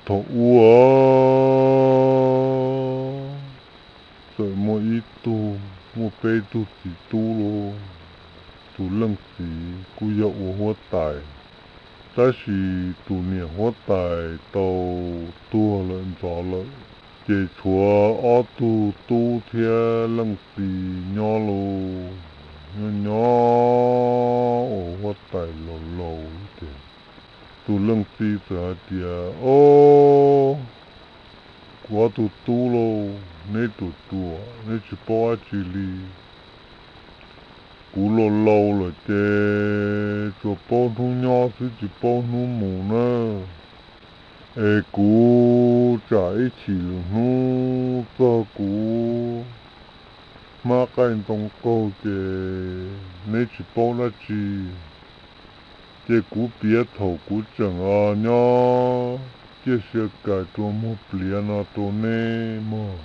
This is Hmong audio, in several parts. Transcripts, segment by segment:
Thaum ub os, txawm muaj ib tug, muaj peb tug txiv tub lauj. Tus leej txiv kuj yog ua huab tais, tab sis tus niam huab tais tau tuag lawm ntxov lawm, ces tshuav ob tug tub thiab leej txiv nyob lauj. Nyob nyob ua huab tais laus laus ces tus leej txiv txawm hais tias, Ob, kuv ob tug tub lauj, neb ruam ruam, neb tsis paub dab tsi li. Kuv laus laus lawm ces tsuas paub hnub nyob xwb tsis paub hnub mus na. Es kuv tsam ib chim lwm hnub txog kuv hmab qaij ntoo qaug ces neb tsis paub dab tsi. Ces kuv piav thaum kuv tseem nyob ciaj sia kais rua muag pliav no rau neb mog.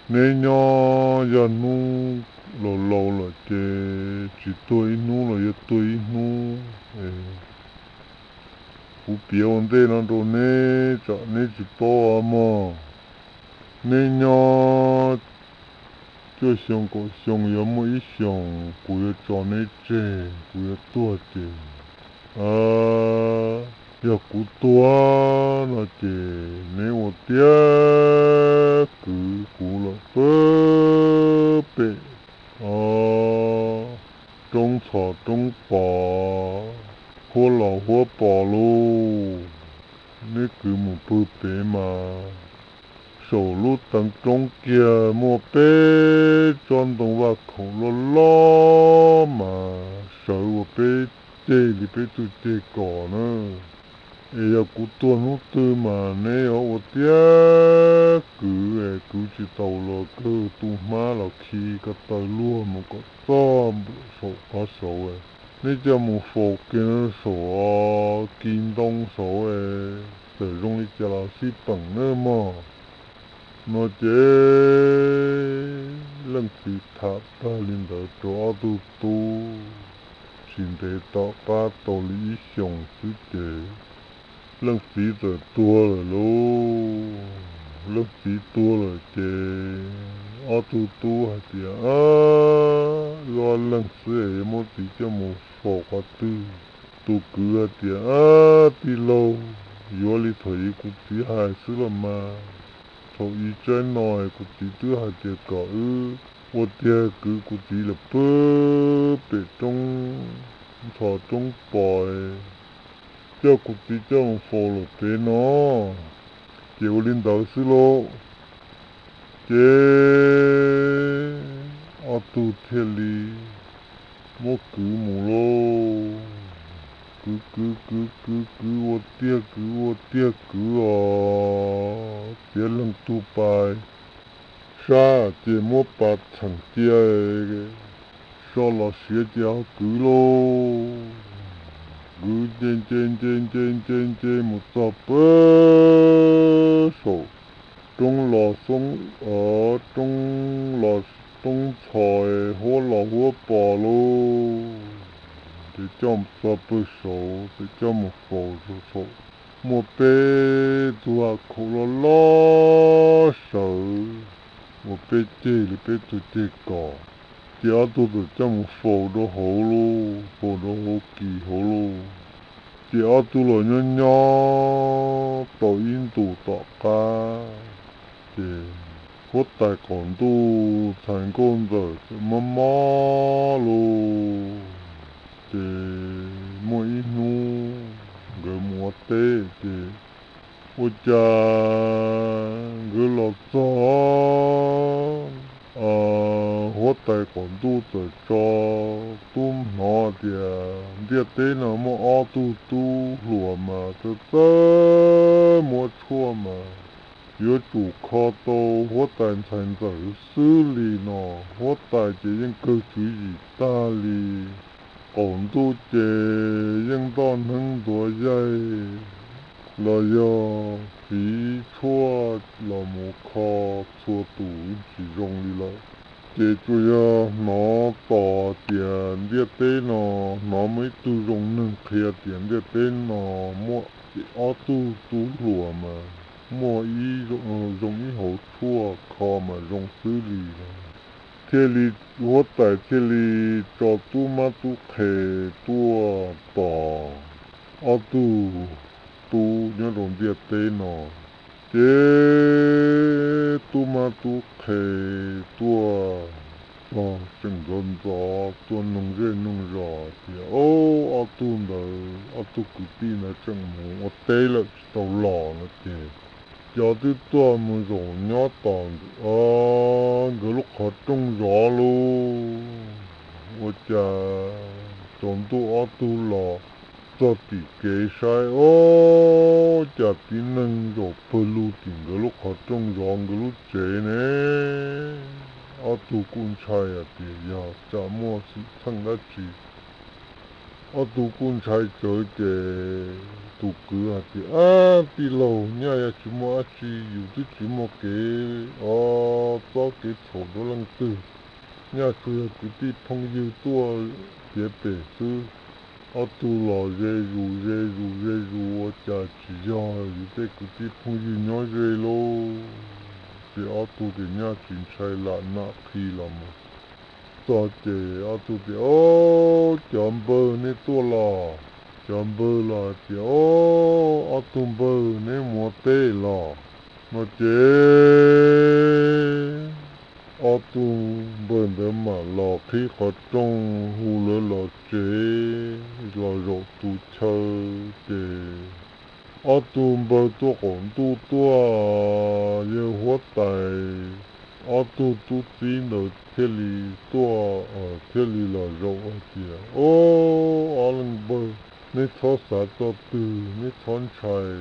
Neb nyob yog hnub laus laus lawm ces tsis tuag ib hnub los yuav tuag ib hnub. Kuv piav ua ntej no rau neb tsam neb tsis paub mog. Neb nyob cuaj xyoo kaum xyoo yuav muaj ib xyoos kuv yuav tso neb tseg, kuv yuav tuag ces, yog kuv tuag no ces neb ua tiag kwv kuv lawm pag pem roob ntxhov roob pos, huab los huab pos lauj. Neb kwv mus pag pem mas saum lub teev roob kiag muaj peb tsob ntoo vaj khaum loj loj mas sawv ua peb ceg li peb tug ceg kos na. Es yog kuv tuag hnub twg mas neb yuav ua tiag kwv es kwv tsis taus los kawg tu hmab los khi ko taw luag mus kom txog saum qhov saud. Neb coj mus faus kiag saum kis ntoo saud, txawm zoo li cas los sib peem nawb mog. No ces leej txiv tham tag li ntawd rau ob tug tub, tsis ntev tom qab tau li ib xyoos xwb ces leej txiv txawm tuag lawm lauj. Leej txiv tuag lawm ces ob tug tub hais tias, Wb ob leeg xwb es yuav muab txiv coj mus faus qhov twg? Tus kwv hais tias, Tij laug, yuav li thaum ub kuv txiv hais xwb los mas. Thaum ub tsaib no kuv txiv twb hais tias kom wb ua tiag kwv kuv txiv lawm pag pem roob ntxhov roob pos, coj kuv txiv coj mus faus lawm pem no. Ces ua li ntawd xwb lauj. Ces ob tug thiaj li muab kwv mus lauj. Kwv kwv kwv kwv kwv ua tiag kwv ua tiag kwv os, txiav leeg tug pas sab ces muab pas txheem cia, so los siav ces ho kwv lauj. Kwv nce nce nce nce nce nce mus txog pag saum roob los xoob, roob los roob ntxhov, huab los huab pos lauj. Ces coj txog pag saud ces coj mus faus saum, muaj peb tug vaj khaum loj loj sawv ua peb ceg li peb tug ceg kos. Ces ob tug txawm coj mus faus rau hauv lauj, faus rau hauv kis hauv lauj. Ces ob tug los nyob nyob tau ib ntus tom qab, ces huab tais qaum ntuj ntxhais nkauj ntxawm txawm mob mob lauj. Ces muaj ib hnub nkawd mus ua teb ces ua cas nkawd los txog, huab tais qaum ntuj txawm tso tub hnov tias ntiaj teb no muaj ob tug tub hluas mas txawj txawj muab tshuaj mas yuav tsum kho tau huab tais ntxhais ntxawm xwb li no. Huab tais ces yeej kawg tswv yim tag li. Qaum ntuj ces yeej ntoj hneeb ntuav yaig los yog fiv tshuaj los mus kho txhua tus tsis zoo li lawm. Ces tsuas yog hnov tos tias ntiaj teb no, hnov muaj ib tug zoo neeg qhia tias ntiaj teb no muaj ob tug tub hluas mas muaj ib zoo ib hauv tshuaj kho mas zoo xwb li. Thiaj li huab tais thiaj li tso tub mab tub qhe tuaj tos ob tug tub nyob rau ntiaj teb no. Ces tub mab tub qhe tuaj txog tseem ntxov ntxov tuaj noog zej noog zos tias, Ob tug ntawd, ob tug kwv tij ntawd tseem mus ua teb lawm tsis tau los no ces, cov twb tuaj mus zaum nyob tos nkawd lub qhov rooj zov lauj. Ua cas tsaus ntuj ob tug los txog tim kev saib, ob, cas tib neeg zaum pawg lug tim nkawd lub qhov rooj zov nkawd lub tsev ne. Ob tug kuj ntshai hais tias yog tsam muaj xwm txheej dab tsi. Ob tug kuj ntshai tsawv ces tus kwv hais tias, Ab, tij laug, nyaj yog tsis muaj dab tsi, yus twb tsis muaj kev o txob kev txhaum rau leej twg. Nyaj tsuas yog kwv tij phooj ywg tuaj piav pem xwb. Ob tug los ze zus ze zus ze zus ua cas tsis yog yus tej kwv tij phooj ywg nyob ze lauj. Ces ob tug ces nyaj tsis ntshai lam nam qhi los mus txog ces ob tug tias, Ob, cov npawg, neb tuaj los? Cov npawg los tias, Ob, ob tug npawg, neb mus ua teb los? No ces ob tug npawg ntawd mam los qhib qhov rooj hu lawv los tsev, los zaum tus chaw ces ob tug npawg tuaj qaum ntuj tuaj, yawg huab tais ob tug tub txib ntawd thiaj li tuaj, thiaj li los zaum hais tias, Ob, ob leej npawg, neb txhob xav txog twg, neb txhob ntshai.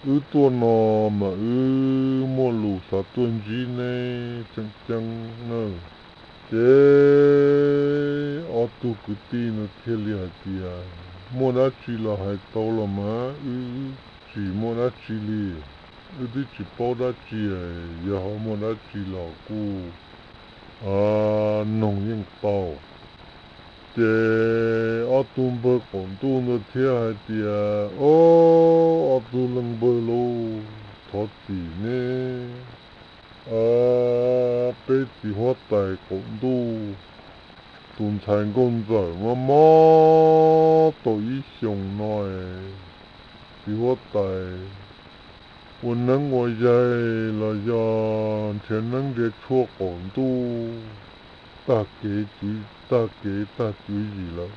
Wb tuaj no mas wb muaj lus xav tuaj ntsib neb tseem ceeb na. Ces ob tug kwv tij no thiaj li hais tias, Muaj dab tsi los hais tau los mas, wb tsis muaj dab tsi li. Wb twb tsis paub dab tsi, yog ho muaj dab tsi los kuj noog yeej tau. Ces ob tug npawg qaum ntuj ntawd thiaj hais tias, Ob, ob tug leej npawg lauj, thov txim neb. Peb txiv huab tais qaum ntuj tus ntxhais nkauj ntxawm mob mob tau ib xyoos no, txiv huab tais ua neeb ua yaig los yog nrhiav neeb nrhiav tshuaj qaum ntuj tag kev, tag kev tag tswv yim lawm,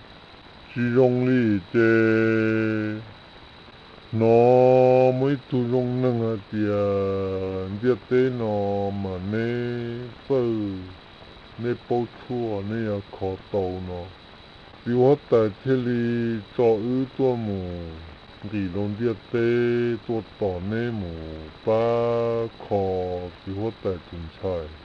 tsis zoo li. Ces hnov muaj ib tug zoo neeg hais tias ntiaj teb no mas neb txawj, neb paub tshuaj, neb yuav kho tau no. Txiv huab tais thiaj li tso wb tuaj mus nqis rau ntiaj teb tuaj tos neb mus pab kho txiv huab tais tus ntxhais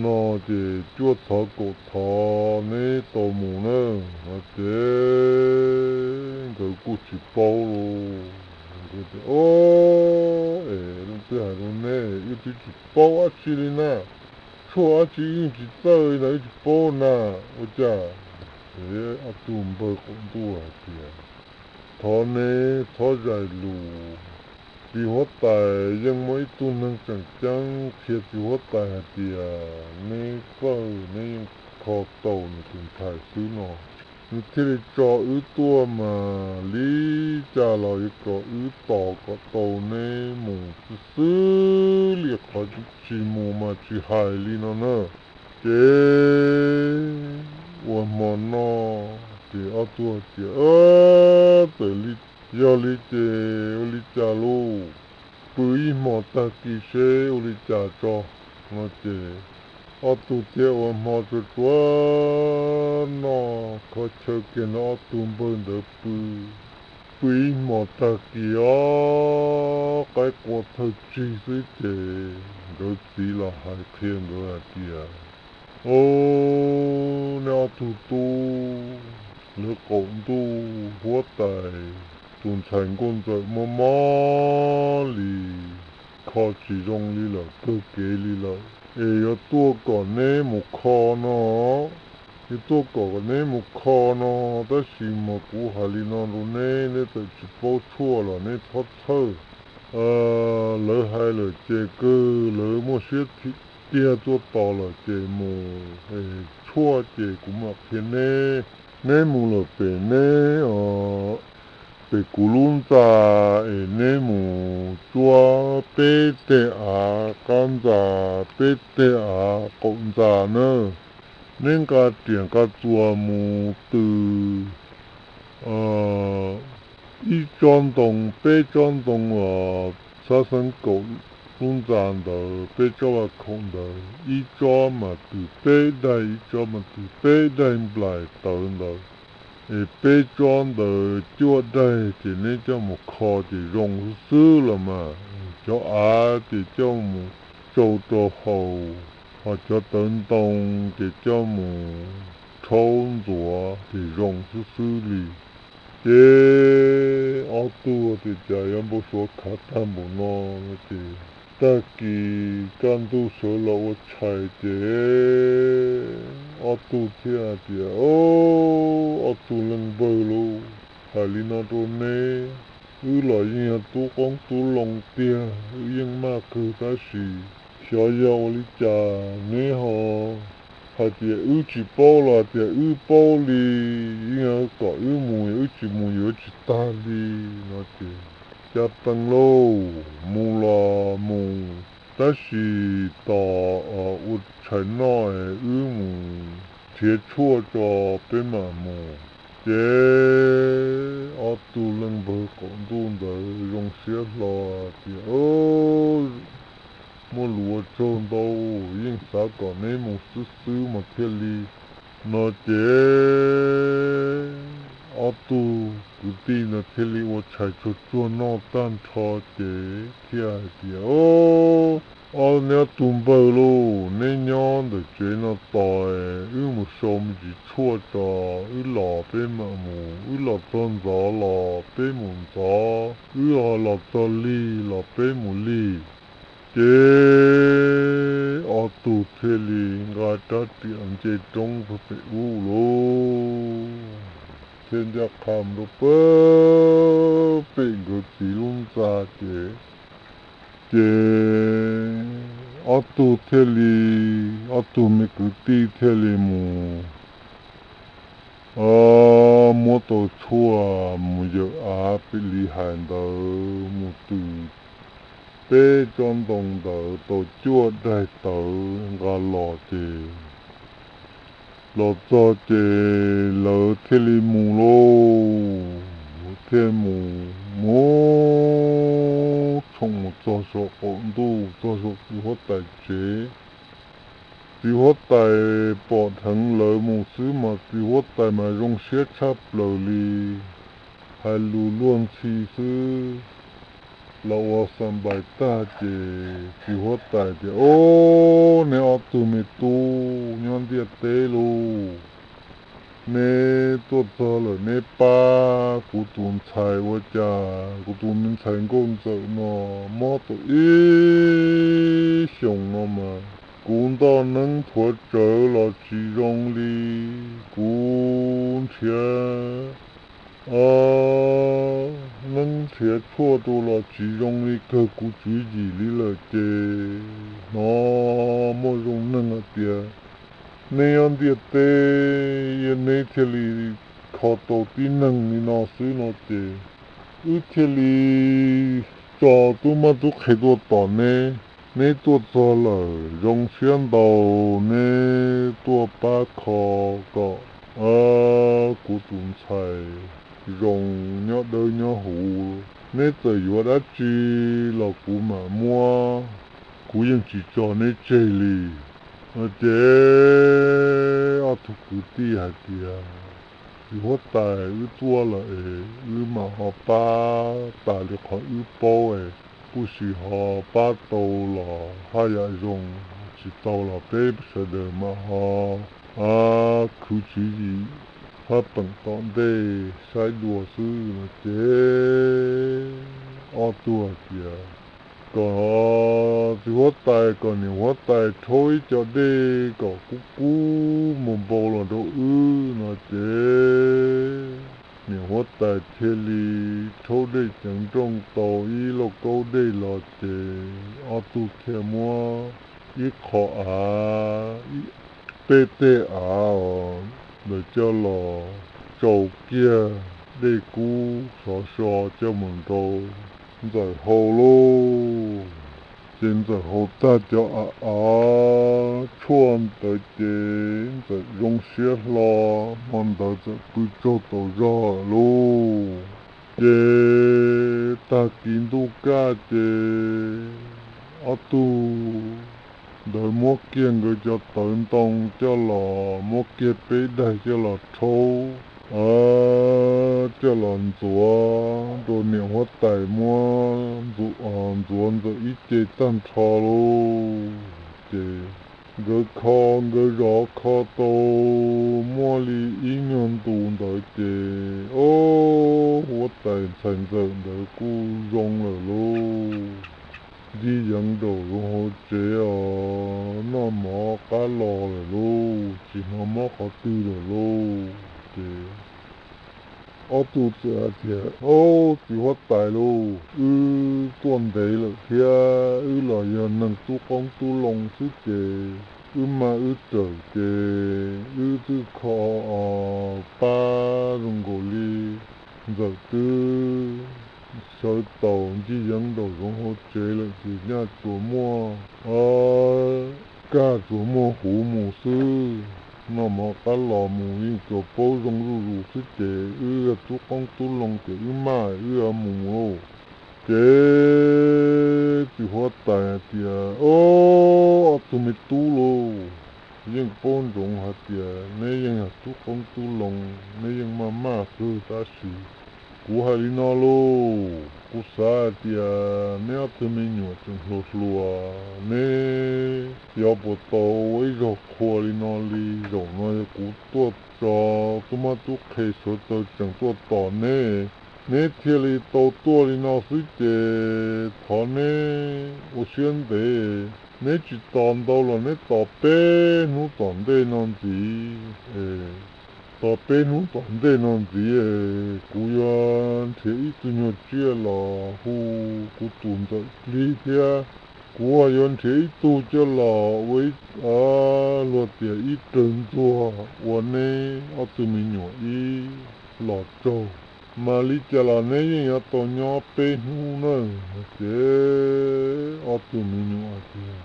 no, ces cuaj thov kaum thov neb tau mus na. No ces nkawd kuj tsis paub lauj. Nkawd tias, Ob, es leej twg hais rau neb, wb twb tsis paub dab tsi li na. Tshuaj dab tsi wb yeej tsis txawj li na, wb tsis paub na. Ua cas? Ob tug npawg qaum ntuj hais tias, Thov neb txhob zais lus. Txiv huab tais yeej muaj ib tug neeg tseem ceeb qhia txiv huab tais hais tias neb txawj, neb yeej kho tau nws tus ntxhais xwb no. Nws thiaj li tso wb tuaj mas li cas los yuav kom wb tos kom tau neb mus xwb xwb li, qhov tsis mus mas tsis hais li no na. Ces ua hmo noj ces ob tug tias, Txawm li, yog li ces ua li cas lauj? Pw ib hmos tag kis seb ua li cas tso. No ces ob tug thiaj ua hmo tsuag tsuag noj kho chaw kiag no ob tug npawg ntawd pw. Pw ib hmos tag kis os, qaib qua thawj tsig xwb ces nkawd txiv los hais qhia nkawd hais tias, Au, neb ob tug tub, lawv qaum ntuj huab tais tus ntxhais nkauj ntxawm mob mob li, kho tsis zoo li lawm, kawg kev li lawm, es yuav tuaj kom neb mus kho no, yuav tuaj kom neb mus kho no, tab sis mas kuv hais li no rau neb, neb txawm tsis paub tshuaj los neb txhob txhawj. Lawv hais lawm ces kawg lawv muaj siab tiag tuaj tos lawm ces mus, es tshuaj ces kuv mam qhia neb. Neb mus lawm pem neb, pem kuv lub ntxa, es neb mus cuab peb teg av qab ntxa, peb teg av qaum ntxa na. Neb nqa riam nqa txuas mus tws ib tsob ntoo, peb tsob ntoo, xab xeeb kaum lub ntxa ntawd, peb tsob vaj khaum ntawd, ib tsob mas tws peb daim, ib tsob mas tws peb daim nplaim tawv ntawd. Es peb tsob ntawd cuaj daim ces neb coj mus kho ces zoo xwb xwb los mas. Cov av ces coj mus tsau rau haus, ho cov tawv ntoo ces coj mus rhaub ntxuav ces zoo xwb xwb li. Ces ob tug tias cas yuav npau suav khav tag npaum no no ces tag kis kaj ntug sawv los ua tshais ces ob tug thiaj tias, Ob tug leej npawg lauj, hais li no rau neb, wb los yeej yog tub qoob tub loo tiag, wb yeej maj kawg tab sis xyov yog ua li cas neb ho hais tias wb tsis paub los hais tias wb paub li, yeej kom wb mus, wb tsis mus yuav tsis tag li no ces, Cas pees lauj, mus los mus, tab sis tos ua tshais noj wb mus nrhiav tshuaj tso peb mam mus. Ces ob tug leej npawg qaum ntuj ntawd zoo siab hlo tias, Muaj lus ua tsaug ntau, yeej xav kom neb mus xwb xwb mas thiaj li no ces ob tug kwv tij ntawd thiaj li ua tshais tsuag tsuag noj tag nrho ces thiaj hais tias, Ob, neb ob tug npawg lauj, neb nyob ntawm tsev no tos, wb mus sau me ntsis tshuaj tso, wb los peb mam mus, wb los txog ntxov los peb mus ntxov, wb ho los txog lig los peb mus lig. Ces ob tug thiaj li nqa rab riam nce roob pem ub lauj, thiaj ncaj qha mus rau pem nkawd txiv lub ntxa ces, ces ob tug thiaj li, ob tug me kwv tij thiaj li mus muab tau tshuaj mus yawm av pem li hais ntawd mus tws peb tsob ntoo ntawd tau cuaj daig tawv nqa los ces los txog ces lawv thiaj li mus lauj, thiaj mus mus tshoom mus txog saum qaum ntuj, txog saum txiv huab tais tsev. Txiv huab tais pom dheev lawv mus xwb mas txiv huab tais mas zoo siab tshaj plaws li, hais lus luag ntxhi xwb los ua xa npais tag ces txiv huab tais tias, Ob, neb ob tug me tub nyob ntiaj teb lauj, neb tuaj txog lawm neb pab kuv tus ntxhais ua cas kuv tus me ntxhais nkauj ntxawm no mob tau ib xyoos no mas kuv ntoj neeb thuav tsawv los tsis zoo li, kuv nrhiav neeb nrhiav tshuaj rau los tsis zoo li, kawg kuv tswv yim li lawm ces hnov muaj zoo neeg hais tias neb nyob ntiaj teb, neb thiaj li kho tau tib neeg li no xwb no ces wb thiaj li tso tub mab tub qhe tuaj tos neb. Neb tuaj txog lawm zoo siab ntau, neb tuaj pab kho kom kuv tus ntxhais zoo nyob dawb nyob huv. Neb txawm yuav dab tsi los kuv mam muab, kuv yeej tsis tso neb tseg li. No ces ob tug kwv tij hais tias, Txiv huab tais, wb tuaj lawm es wb mam ho pab tas li qhov wb paub es, kuj sim ho pab tau los haj yam zoo, tsis tau los peb sawv daws mam ho khwv tswv yim hab peem tom ntej saib dua xwb no ces ob tug hais tias, kom txiv huab tais kom niam huab tais rhaub ib co dej kom kub kub npau npau los rau wb no ces niam huab tais thiaj li rhaub dej ceev nrooj tau ib lauj kaub dej los ces ob tug thiaj muab ib qho av, peb teg av os, ntawd coj los tsau kiag dej kub sov so coj mus rau Ntxawm hau lauj. Ces Ntxawm haus tag cov av av tshuaj ntawd ces Ntxawm zoo siab hlo, hmo ntawd txawm pw tsaug tau zog lauj. Ces tag kis ntuj kaj ces ob tug ntawd muab kiag nkawd cov tawv ntoo coj los, muab kiag peb daig coj los rhaub, coj los ntxuav rau niam huab tais muab ntxuav Ntxawm ib ce tag nrho lauj. Ces nkawd kho, nkawd zov kho tau muaj li ib nyuag ntu ntawd ces huab tais ntxhais Ntxawm ntawd kuj zoo lawm lauj. Ncig yeev nraum zoov hauv tsev os, noj mov qab los lawm lauj, tsis hnov mob qhov twg lawm lauj. Ces ob tug txawm hais tias, Au, txiv huab tais lauj, wb tuaj ntev lawm thiab wb los yog neeg tub qoob tub loo xwb ces wb maj wb rawm ces wb twb kho pab zoo nkaus li Ntxawm twb sawv tau ncig yeev nraum zoov hauv tsev lawm ces nyaj tsuas muaj kaj tsuas muaj huv mus xwb, noj mov qab los mus yeej tsuas paub zoo zuj zus xwb ces wb yog tub qoob tub loo ces wb maj wb mus lauj. Ces txiv huab tais hais tias, Au, ob tug me tub lauj, yeej paub ntsoov hais tias neb yeej yog tub qoob tub loo, neb yeej maj maj kawg tab sis kuv hais li no lauj, kuv xav hais tias neb ob tug me nyuam tseem hluas hluas, neb yuav puas tau ua ib zaug qhua li no li. Zaum no yog kuv tuaj tso tub mab tub qhe sawv daws tseem tuaj tos neb, neb thiaj li tau tuaj li no xwb ces thov neb ua siab ntev, neb tsis tos ntau los neb tos peb hnub tom ntej no ntxiv. Tos peb hnub tom ntej no ntxiv, kuv yuav nrhiav ib tug nyuag tsiaj los hu kuv tus ntxawm plig thiab kuv yuav nrhiav ib tug coj los ua ib, luag tias ib rawg ntxuag ua neb ob tug me nyuam ib los tsaug. Mas li cas los neb yeej yuav tau nyob peb hnub na. Ces ob tug me nyuam hais tias,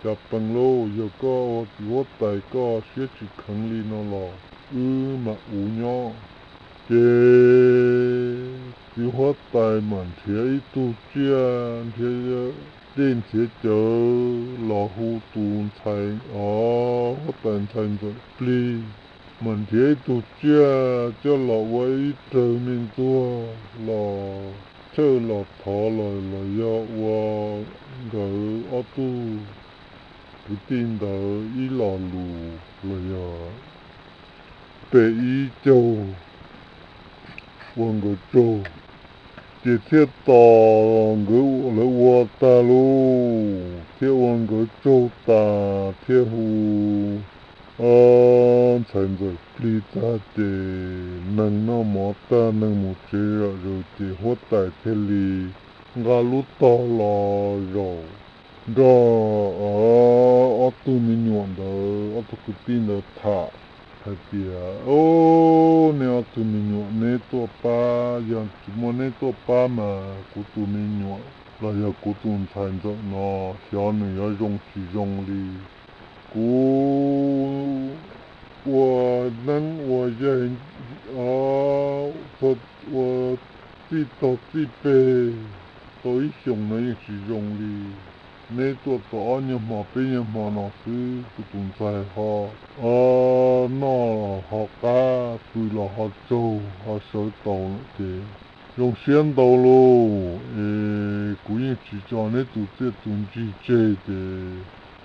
Cas pees lauj, yog koj ua txiv huab tais koj siab tsis kheev li no los wb mam ua nyob. Ces txiv huab tais mam nrhiav ib tug tsiaj, nrhiav dej nrhiav cawv los hu tus ntxhais os, huab tais ntxhais ntxawm plig, mam nrhiav ib tug tsiaj coj los ua ib rawg me ntxuag los chawj los thov los, los yog ua nkawd ob tug kwv tij ntawd ib lo lus los yog pem ib caug ua nkawd tsaug. Ces thiaj tos nkawd lawv ua tag lauj, thiaj ua nkawd tsaug tas thiaj hu ntxhais ntxawm plig tag ces neeg noj mov tag neeg mus tsev zom zaws ces huab tais thiaj li nqa lub tog los zaum nrog ob tug me nyuam ntawd, ob tug kwv tij ntawd tham hais tias, Au, neb ob tug me nyuam neb tuaj pab, yog tsis muaj neb tuaj pab mas kuv tus me nyuam los yog kuv tus ntxhais ntxawm no xyov nws yuav zoo tsis zoo li. Kuv ua neeb ua yaig, ua txij tog txij peg tau ib xyoos no yeej tsis zoo li. Neb tuaj tau ob nyuag hmo peb nyuag hmo no xwb kuv tus ntxhais ho noj los ho qab, pw los ho tsaug, ho sawv tau lawm ces zoo siab ntau lauj. Es kuv yeej tsis tso neb tus txiaj tus ntsig tseg ces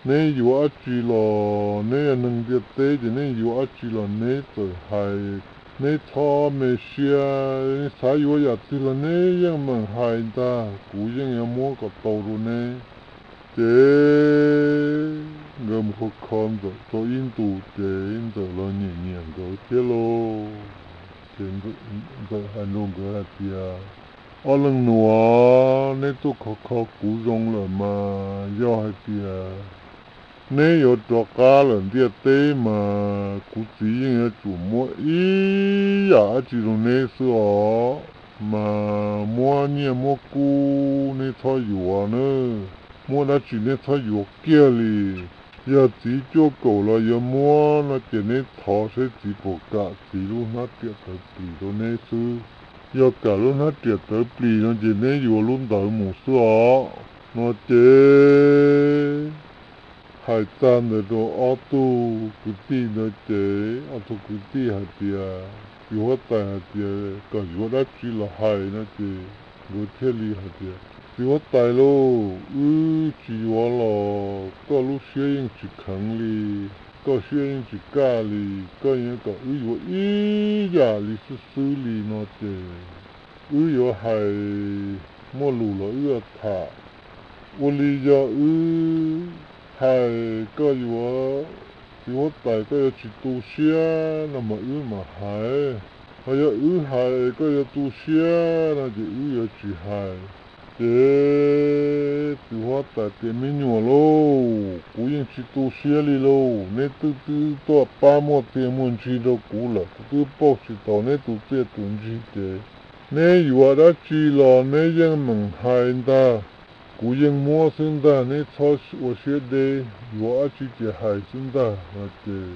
neb yuav dab tsi los neb yog neeg ntiaj teb ces neb yuav dab tsi los neb txawm hais Neb txhob me siab, neb xav yuav yam twg los neb yeej meem hais ntag, kuv yeej yuav muab kom tau rau neb. Ces nkawd mus kho kho Ntxawm tau ib ntus ces Ntxawm los nyiam nyiam nkawd thiab lauj. Ces Ntxawm hais rau nkawd hais tias, ob leej nus, neb tuaj kho kho kuv zoo lawm mas yog hais tias neb yuav rov qab lawm ntiaj teb mas kuv txiv yeej yuav tsum muab ib yam dab tsi rau neb xwb os. Mas muab nyiaj muab kub neb txhob yuav na, muab dab tsi neb txhob yuav kiag li. Yog txiv cuaj kaum los yuav muab no ces neb thov saib txiv puas kam txiv lub hnab riam tawv plis rau neb xwb. Yog kam lub hnab riam tawv plis no ces neb yuav lub ntawd mus xwb os. No ces hais tag ntawd rau ob tug kwv tij ntawd ces ob tug kwv tij hais tias, txiv huab tais hais tias kom yuav dab tsi los hais no ces nkawd thiaj li hais tias, txiv huab tais lauj, wb tsis yuav los koj lub siab yeej tsis kheev li, koj siab yeej tsis kaj li, koj yeej kom wb yuav ib yam li xwb xwb li no ces wb yuav hais muaj lus los wb yuav tham. Ua li yog wb hais koj yuav, txiv huab tais koj yuav tsis tu siab no mas wb mam hais, ho yog wb hais koj yuav tu siab no ces wb yuav tsis hais. Ces txiv huab tais tias, me nyuam lauj, kuv yeej tsis tu siab li lauj, neb twb twb tuaj pab muaj txiaj muaj ntsig rau kuv lawm, kuv twb pauj tsis tau neb tus txiaj tus ntsig ces neb yuav dab tsi los neb yeej meem hais ntag, kuv yeej muab xwb ntag, neb txhob ua siab deb, yuav dab tsi ces hais xwb ntag no ces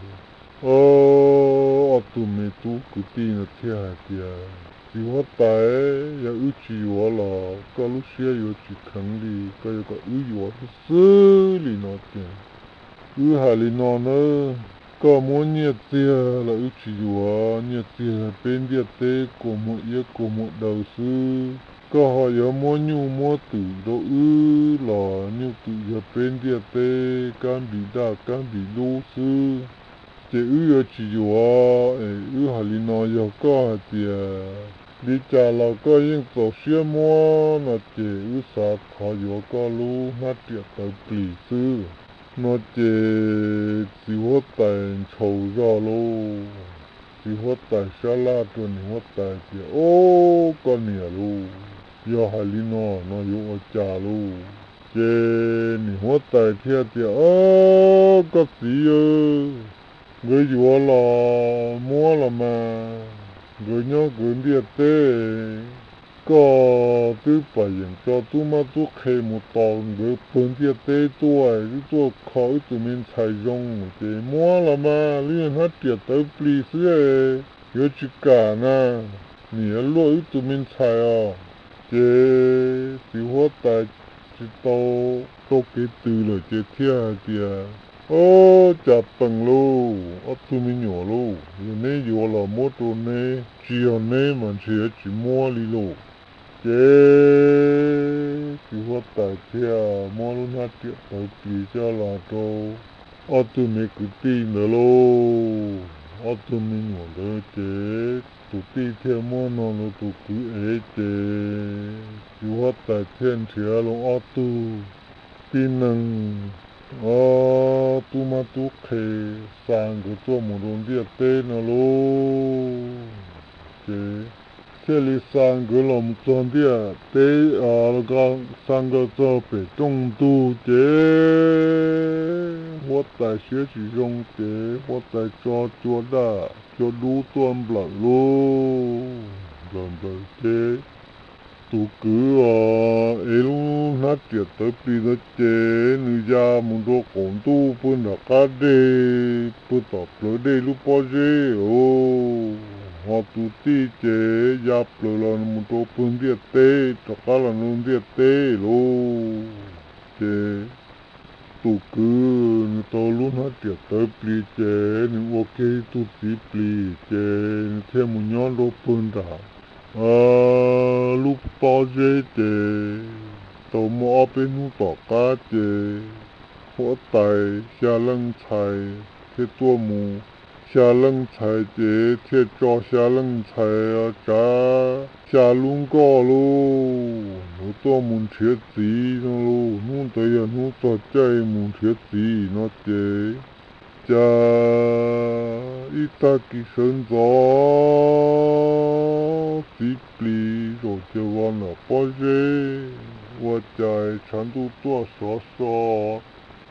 ob tug me tub kwv tij no thiaj hais tias, txiv huab tais, yog wb tsis yuav los koj lub siab yuav tsis kheev li, koj yuav kom wb yuav xwb xwb li no ces wb hais li no nawb, koj muab nyiaj txiag los wb tsis yuav, nyiaj txiag peb ntiaj teb kua muag iab kua muag daw xwb, koj ho yuav muab nyuj muab twm rau wb los nyuj twm yog peb ntiaj teb kab npis daj kab npis dub xwb, ces wb yuav tsis yuav. Es wb hais li no, yog koj hais tias li cas los koj yeej txaus siab muab no ces wb xav thov yuav koj lub hnab riam tawv plis xwb no ces txiv huab tais ntshau zog lauj. Txiv huab tais sab laj rau niam huab tais tias, ob, koj niam lauj, yog hais li no no yuav ua cas lauj? Ces niam huab tais thiaj tias, ob, koj txiv, nkawd yuav los muab los mas, nkawd nyob nkawd ntiaj teb, koj twb pam yeem tso tub mab tub qhe mus tos nkawd pawg ntiaj teb tuaj, twb tuaj kho wb tus me ntxhais zoo ces muab los mas, lub hnab riam tawv plis xwb, yuav tsis kam na, nim yuav luaj wb tus me ntxhais os. Ces txiv huab tais tsis tau rau kev tws lawm ces thiaj hais tias, ob, cas peem lauj, ob tug me nyuam lauj, yog neb yuav los muab rau neb, tsis yog neb mas ntshe yuav tsis muab li lauj. Ces txiv huab tais thiaj muab lub hnab riam tawv plis coj los rau ob tug me kwv tij ntawd lauj. Ob tug me nyuam ntawd ces tus tij thiaj muab no rau tus kwv ev ces txiv huab tais thiaj nrhiav los ob tug tib neeg, ob, tub mab tub qhe xa nkawd tuaj mus rau ntiaj teb no lauj. Ces thiaj li xa nkawd los mus txog ntiaj teb, xa nkawd txog pem rooj ntug ces huab tais siab tsis zoo ces huab tais tso cua daj cua dub tuaj nplawm lauj. Nplawm nplawm ces tus kwv uas ev lub hnab riam tawv plis ntawd ces nws ya mus rau qaum ntuj pw nram qab dej, pw tom plawv dej lub pob zeb os. Ho tus tij ces ya plaws los mus rau pw ntiaj teb, rov qab los rau ntiaj teb lauj. Ces tus kwv nws tau lub hnab riam tawv plis ces nws ua kiag ib tug txiv plis ces nws thiaj mus nyob rau pw nram lub pob zeb ces tau muaj ob peb hnub tom qab ces huab tais xya leej ntxhais thiaj tuaj mus xya leej ntxhais ces thiaj tso xya leej ntxhais tsav xya lub nkoj lauj, yuav tuaj mus nrhiav txiv no lauj. Hnub ntawd yog hnub txog caij mus nrhiav txiv no ces, cas ib tag kis sawv ntxov txiv plis zaum cia vos ntawm pob zeb, ua cas tshav ntuj tuaj sov so,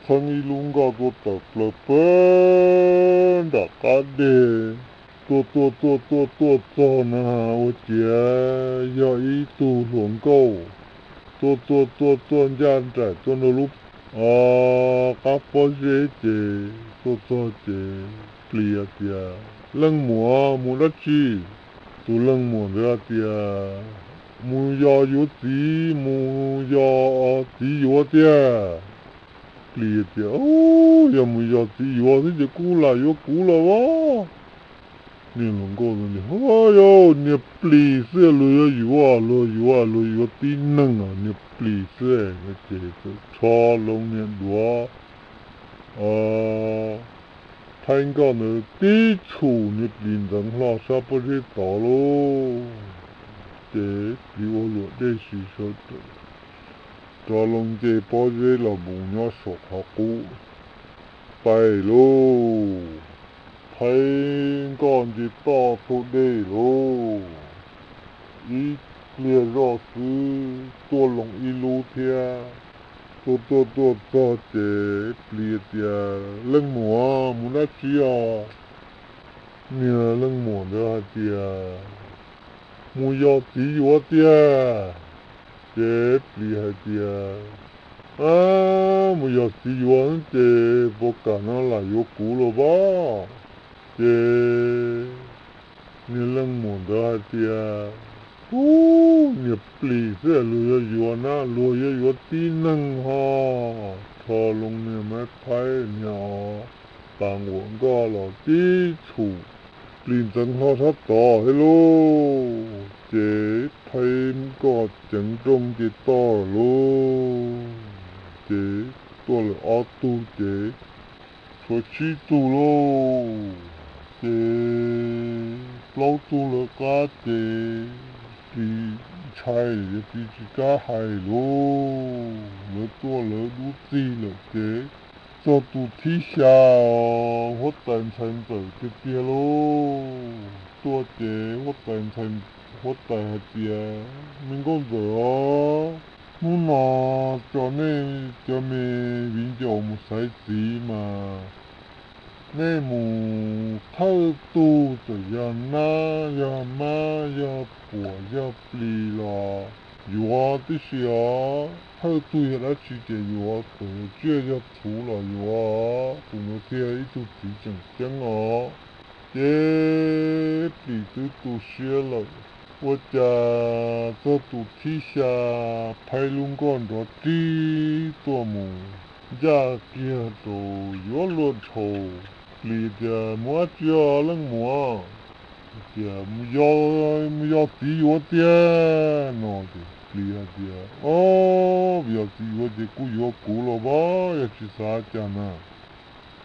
txheeb ib lub nkoj tuaj tawm plaws pag nram qab deg, tuaj tuaj tuaj tuaj tuaj txog na, ua ciav yog ib tug hluas nkauj tuaj tuaj tuaj tuaj ncaj nraim tuaj nrog lub qab pob zeb ces tuaj txog ces plis hais tias, Leej muam, mus dab tsi? Tus leej muam ntawd hais tias, Mus yos yuav txiv, mus yos txiv yuav tiag. Plis tias, Yog mus yos txiv yuav xwb ces kuj lam yuav kuv los as. Niag hluas nkauj, Yog niag plis xwb luag yuav yuav, luag yuav luag yuav tib neeg os, niag plis xwb. Ces txawm rho loo niag duav thaib nkoj ntawd tib tshum, niag plis ntxeev hlo sab pob zeb tod lauj. Ces plis ua luam dej si sawv rov loo nce pob zeb los mus nyob saum qhov qub pais lauj. Thaib nkoj nce toj thauj dej lauj. Ib pliag zoj xwb tuaj loo ib lub thiab. Tuaj tuaj tuaj txog ces plis tias, Leej muam, mus dab tsi os? Niag leej muam ntawd hais tias, Mus yos txiv yuav tiag. Ces plis hais tias, Mus yos txiv yuav ces puas kam no lam yuav kuv los as? Ces niag leej muam ntawd hais tias, Ub, niag plis xwb luag yuav yuav na, luag yuav yuav tib neeg ho. Rho loo niag mab thaib niag os, tas nquam nkoj los tib tshum, plis ntxeev hlo sab tod thiab lauj. Ces thaib nkoj ceev nrooj nce toj lauj. Ces tuaj lawm ob tug ces tshuav tsib tug lauj. Ces plaub tug lawv qab ces plis ntshai, plis tsis kam hais lauj. Lawv tuaj lawv dub txig lawm ces txog tus thib xya, huab tais ntxhais ntxawm tiag tiag lauj. Tuaj ces huab tais ntxhais, huab tais hais tias, Me nkauj ntxawm os, hnub no tso nej cov me viv ncaus mus xaiv txiv mas nej mus thawj tug txawm yog nab yog mab yog puam yog plis los yuav tib si os. Thawj tug yog dab tsi ces yuav, txawm yog tsiaj yog txhuv los yuav, tus ntawd thiaj ib tug txiv tseem ceeb os. Ces plis twb tu siab lawm, ua cas txog tus thib xya, phaib lub nkoj nrov rib tuaj mus ncaj kiag rau yuav luag dhau. Plis tias, Mus dab tsi os leej muam? Tias, Mus yos txiv yuav tiag no. Ces plis hais tias, Ob, yos txiv yuav ces kuj yuav kuv los as, yog tsis xav cas na.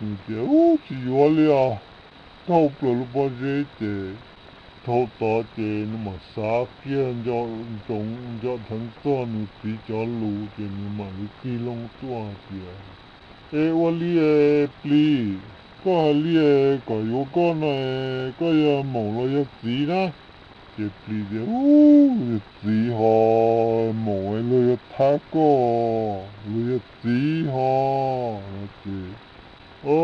Nws tias, Ub, tsis yuav li os. Thauj plaws lub pob zeb ces dhau tod ces nws mam xav kiag nco dheev txog nws txiv cov lus ces nws mam li tig loo tuaj hais tias, Es ua li es plis, koj hais li es kom yuav koj no es koj yog maum los yog txiv na? Ces plis tias, Ub, yog txiv ho, maum luag yuav thab koj, luag yog txiv ho. Ces, o,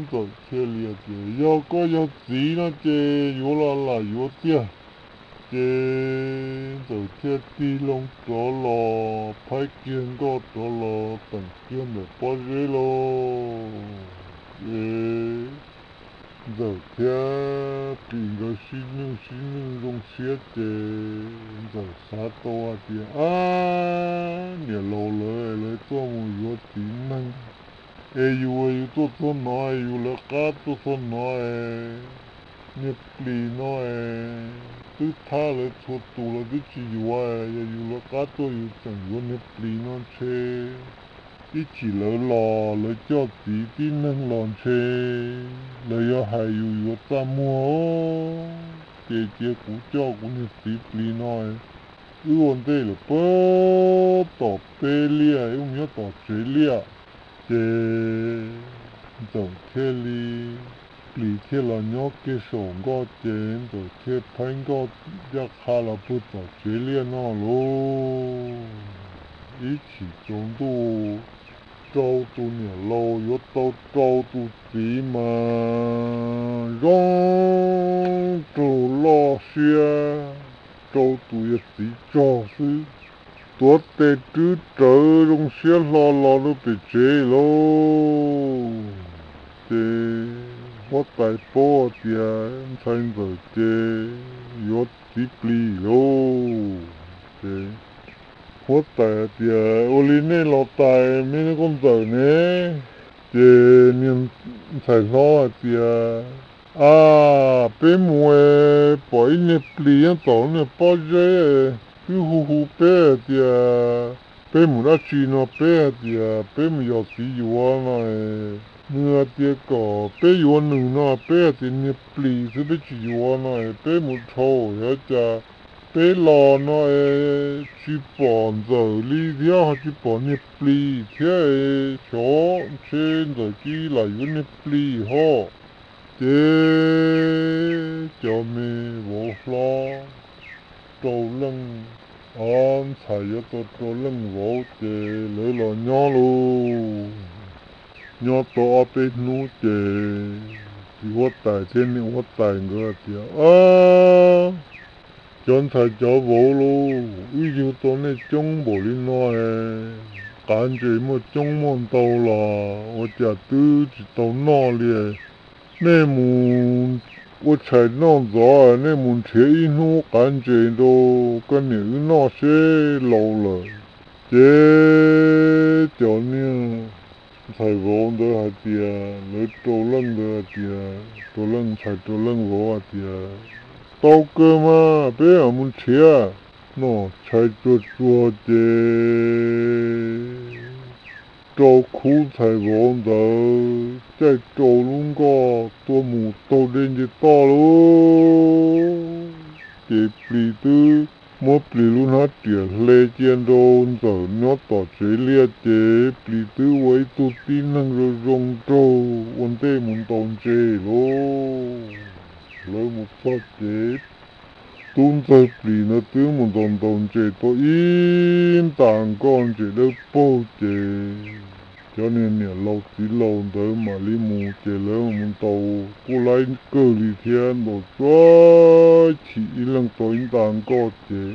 ntxawm thiaj li tias, Yog koj yog txiv no ces yuav los lam yuav tiag. Ces ntxawm thiaj tig loo rov los, phaib kiag nkoj rov los teem kiag ntawm pob zeb lauj. Ces ntxawm thiab plis nkawd sib nwj sib nwj zoo siab ces ntxawm xav tau hais tias, Ab, niam laus lawv, lawv tuaj mus yuav txiv neeg es yus, yus tuaj txog no, yus lawv qab tuaj txog no es niag plis no es twb thab lawv txhua tus los twb tsis yuav, yog yus lawv qab tuaj yus tseem yuav niag plis no ntshe Ib chim lawv los lawv coj txiv tib neeg los ntshe lawv yuav hais yus yuav txaj muag, ces cia kuv coj kuv niag txiv plis no wb ua ntej lawm puag tom peb liaj, wb mus nyob tom tsev liaj. Ces Ntxawm thiaj li, plis thiaj los nyob kiag saum nkoj, ces Ntxawm thiaj phaib nkoj ncaj qha los puag tom tsev liaj no lauj. Ib chim tsaus ntuj, rau tus niam laus yuav tau rau tus txiv mas zoo nraug loj siab, rau tus yawg txiv tsog xwb, tuav tes rwb rawv zoo siab hlo los rau pem tsev lauj. Ces huab tais paub tias ntxhais Ntxawm ces yuav txiv plis lauj. Ces huab tais hais tias, ua li nej los tais me koj Ntxawm ne? Ces niag ntxhais hlob hais tias, a, peb mus pom ib niag plis nyob tom niag pob zeb, twb hu hu peb hais tias peb mus dab tsi no, peb hais tias peb mus yos txiv yuav no, nws hais tias kom peb yuav nws no, peb hais tias niag plis xwb peb tsis yuav no, peb mus dhau, yog cas peb los no tsis pom Ntxawm li thiab ho tsis pom niag plis thiab, xyov ntshe Ntxawm cia li lam yuav niag plis ho. Ces cov me vauv hlob rau leej, ob ntxhais yuav tau rau leej vauv ces lawv los nyob lauj. Nyob tau ob peb hnub ces txiv huab tais thiab niam huab tais nkawd tias, cov ntxhais cov vauv lauj, wb yug tau nej coob npaum li no, qav ntses muaj coob muaj ntau los ua cas twb tsis tau noj li. Nej mus ua tshais noj ntxov, nej mus nrhiav ib hnub qav ntses rau koj niam wb noj seb laus lawm. Ces cov niag ntxhais vauv ntawd hais tias, lawv rau leej ntawd hais tias, rau leej ntxhais rau leej vauv hais tias, tau kawg mas peb mam mus nrhiav. Noj tshais tsuag tsuag ces rau khub ntxhais vauv ntawd caij rau lub nkoj tuaj mus taug dej nce toj lauj. Ces plis twb muab plis lub hnab riam hle cia rau Ntxawm nyob tom tsev liaj ces plis twb ua ib tug tib neeg zoo zoo nraug ua ntej mus ntaus ntses lauj. Lawv mus txog ces tub ntxawg plis ntawd twb mus ntaus ntaus ntses tau ib nta nkoj ntses dawb paug ces cov niag niam laus txiv laus ntawd mam li mus ces lawv mus ntaus kuj laib kawg li thiab, ntaus tsuag chim ib leeg tau ib nta nkoj ces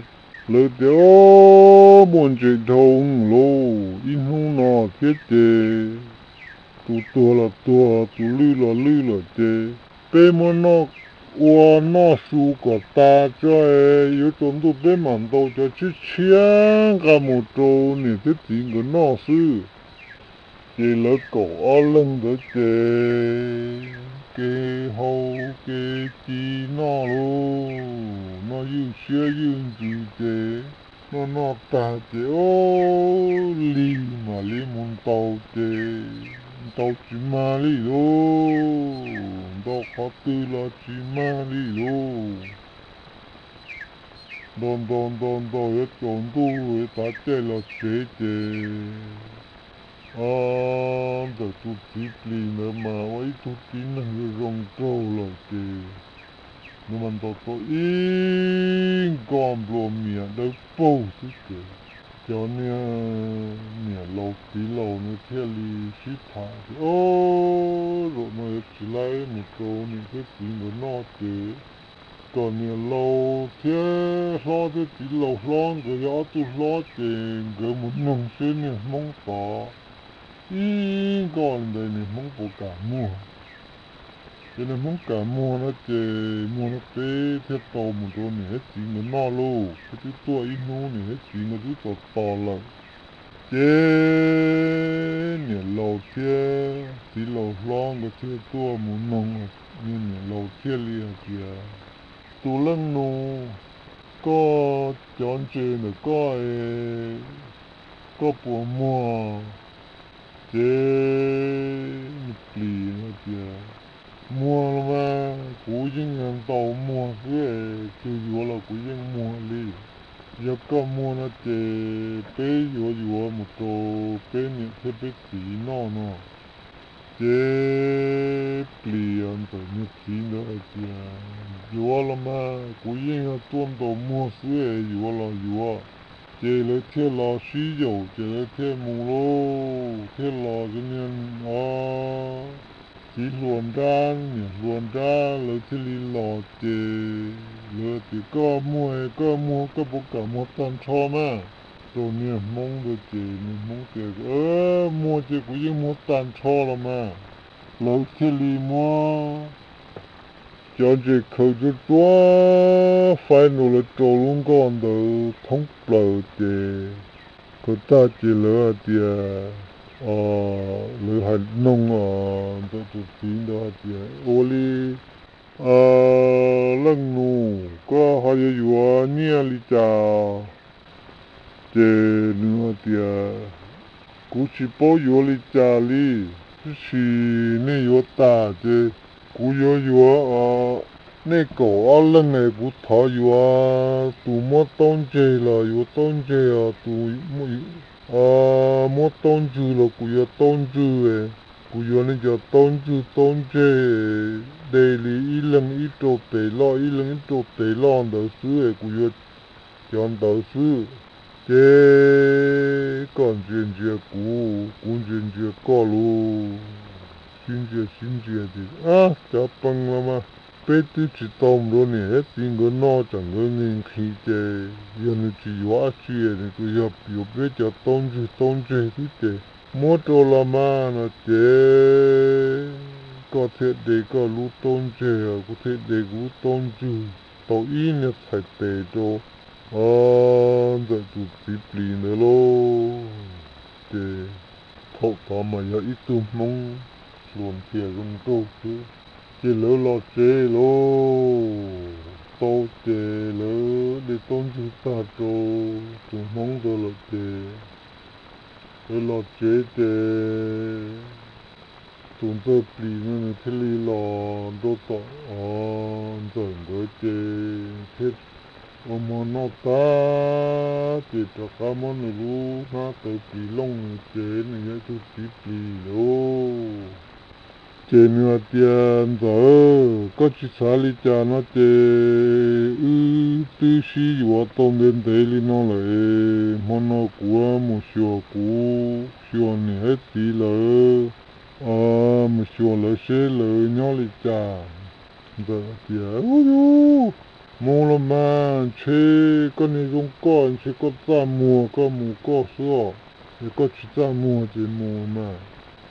lawv tias, o, muaj ntses dhau lauj, ib hnub no thiab ces tus tuag los tuag, tus lwj los lwj lawm ces peb muab noj, ua noj su kom tas tso, yuav tsaus ntuj peb mam ntaus cov tshiab tshiab nqa mus rau niam thiab txiv nkawd noj xwb. Ces lawv kaum ob leeg ntawd ces kev hau kev ci noj lauj, noj ywj siab ywj ntsws ces noj noj tag ces ua li mam li mus ntaus ces ntaus tsis mag li lauj, ntaus qhov twg los tsis mag li lauj. Ntaus ntaus ntaus ntaus yuav tsaus ntuj yuav tav caij los tsev ces ntawm tus txiv plis ntawd mas ua ib tug tib neeg zoo zoo nraug lawm ces nws mas ntaus tau ib nkoj nplua mias dawb paug xwb ces cov niag niam laus txiv laus ntawd thiaj li sib tham tias, o, zaum no yuav tsis laib mus rau niam thiab txiv nkawd noj ces kom niam laus thiab hlob thiab txiv laus hlob nkawd yog ob tug hlob ces nkawd mus noog seb niag hmoob tod ib nkoj li ntawd niag hmoob puas kam muag. Ces niag hmoob kam muag no ces muag no peb thiaj tau mus rau niam thiab txiv nkawd noj lauj, peb twb tuaj ib hnub niam thiab txiv nkawd twb tos tos lawm. Ces niam laus thiab txiv laus hlob nkawd thiaj tuaj mus noog niag niam laus thiaj li hais tias, tus leej nus, koj cov ntses ntawm koj, koj puas muag Ces plis hais tias, muag los mas, kuv yeej ntaus muag xwb es, tug yuav los kuv yeej muag li. Yog koj muag no ces peb yuav yuav mus rau peb niam thiab peb txiv noj no. Ces plis ntxawm niag txiv ntawd hais tias, yuav los mas, kuv yeej yog tuaj ntaus muag xwb es, yuav los yuav. Ces lawv thiaj los sib yaum ces lawv thiaj mus lauj, thiaj los zoo niag, o, txiv hluas nrab niam hluas nrab lawv thiaj li los ces lawv tias, koj muag, koj muag, koj puas kam muag tag nrho mas? Rau niag hmoob ntawd ces niag hmoob tias, muag ces kuv yeej muag tag nrho los mas. Lawv thiaj li muab cov ntses khaws tsuag tsuag faib rau lawv rau lub nkoj ntawd thoob plaws ces, khaws tag ces lawv hais tias, lawv hais noog ntxawm tus txiv ntawd hais tias, ua li, leej nus, koj ho yuav yuav nyiaj li cas? Ces nws hais tias, kuv tsis paub yuav li cas li, tab sis nej yuav tas ces kuv yuav yuav, nej kaum ob leeg es kuv thov yuav, tus muab taub ntseg los yuav taub ntseg os, tus muab taub ntswg los kuv yuav taub ntswg. Kuv yuav nej cov taub ntswg taub ntseg, de li ib leeg ib rau tes loj, ib leeg ib rau tes loj ntawd xwb es kuv yuav cov ntawd xwb. Ces koj ntsia ntsia kuv, kuv ntsia ntsia koj lauj, sib ntsia sib ntsia ces, cov pees los mas, peb twb tsis tau mus rau niam thiab txiv nkawd noj, tsam nkawd nqhis nqhis ces yog nws tsis yuav dab tsi, nws tsuas yog yuav peb cov taub ntswg taub ntseg xwb ces muab rau los mas no ces koj thiaj de koj lub taub ntseg, kuv thiaj de kuv lub taub ntswg, tau ib niag txhais tes rau ntxawm tus txiv plis ntawd lauj. Ces thaum tod mas yog ib tug hmoob hluas ntiag zoo nraug xwb. Ces lawv los tsev lauj, tau ces lawv de taub ntswg tag rau tus hmoob ntawd lawm ces lawv los tsev ces tus ntxawg plis no nws thiaj li los rau tom ntxawm nkawd ces thiaj ua hmo noj tag ces rov qab muab nws lub hnab tawv plis looj nws ces nws yog ib tug txiv plis lauj. Ces nws hais tias, ntxawm, koj tsis xav li cas no ces wb twb sib yuav tau ntev ntev li no lawm, hmo no kuv mus xyuas kuv, xyuas niam thiab txiv lawv, mus xyuas lawv seb lawv nyob li cas. Ntxawm tias, u yus, mus los mas, ntshe koj niag zoo koj ntshe koj txaj muag koj mus koj xwb os, es koj tsis txaj muag ces mus mas.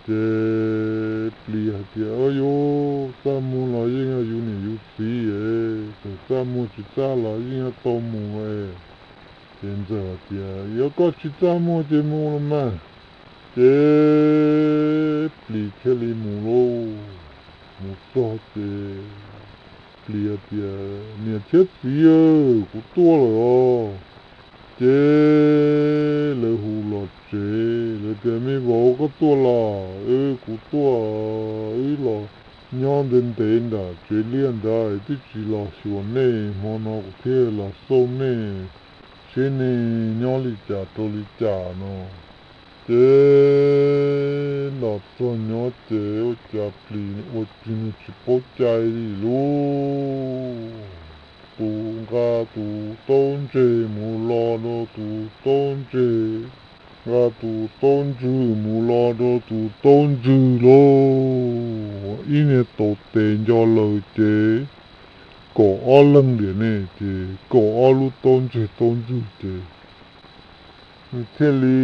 Ces plis hais tias, u yus, txaj muag los yeej yog yus niam yus txiv es, txawm txaj muag tsis txaj los yeej yuav tau mus es. Ces ntxawm hais tias, yog koj tsis txaj muag ces mus los mas. Ces plis thiaj li mus lauj. Mus txog ces plis hais tias, niam thiab txiv, kuv tuaj lawm os. Ces lawv hu los tsev, lawv tias, me vauv, koj tuaj los? Kuv tuaj, wb los nyob ntev ntev nram tsev liaj nrad twb tsis los xyuas nej, hmo no kuv thiaj los xauj nej seb nej nyob li cas rau li cas no. Ces los txog nyob ces ua cas plis ua tsis, nws tsis paub cai li lauj. Tus nqa tus taub ntseg mus lo rau tus taub ntseg, nqa tus taub ntswg mus lo rau tus taub ntswg lauj. Ib niag tau tes nco lawm ces kaum ob leeg ntiam ne ces kaum ob lub taub ntseg taub ntswg ces nws thiaj li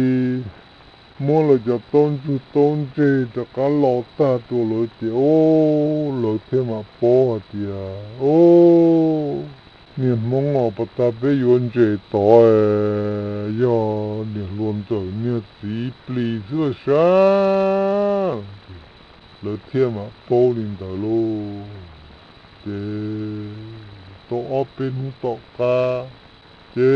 muab lawv cov taub ntswg taub ntseg rov qab lo tag rau lawv ces, o, lawv thiaj mam paub hais tias, o, niag hmoob os, pas tas peb yuav ntses tod yog niam hluas ntxawm niag txiv plis xwb lawm sab. Lawv thiaj mam paub li ntawd lauj. Ces tau ob peb hnub tom qab ces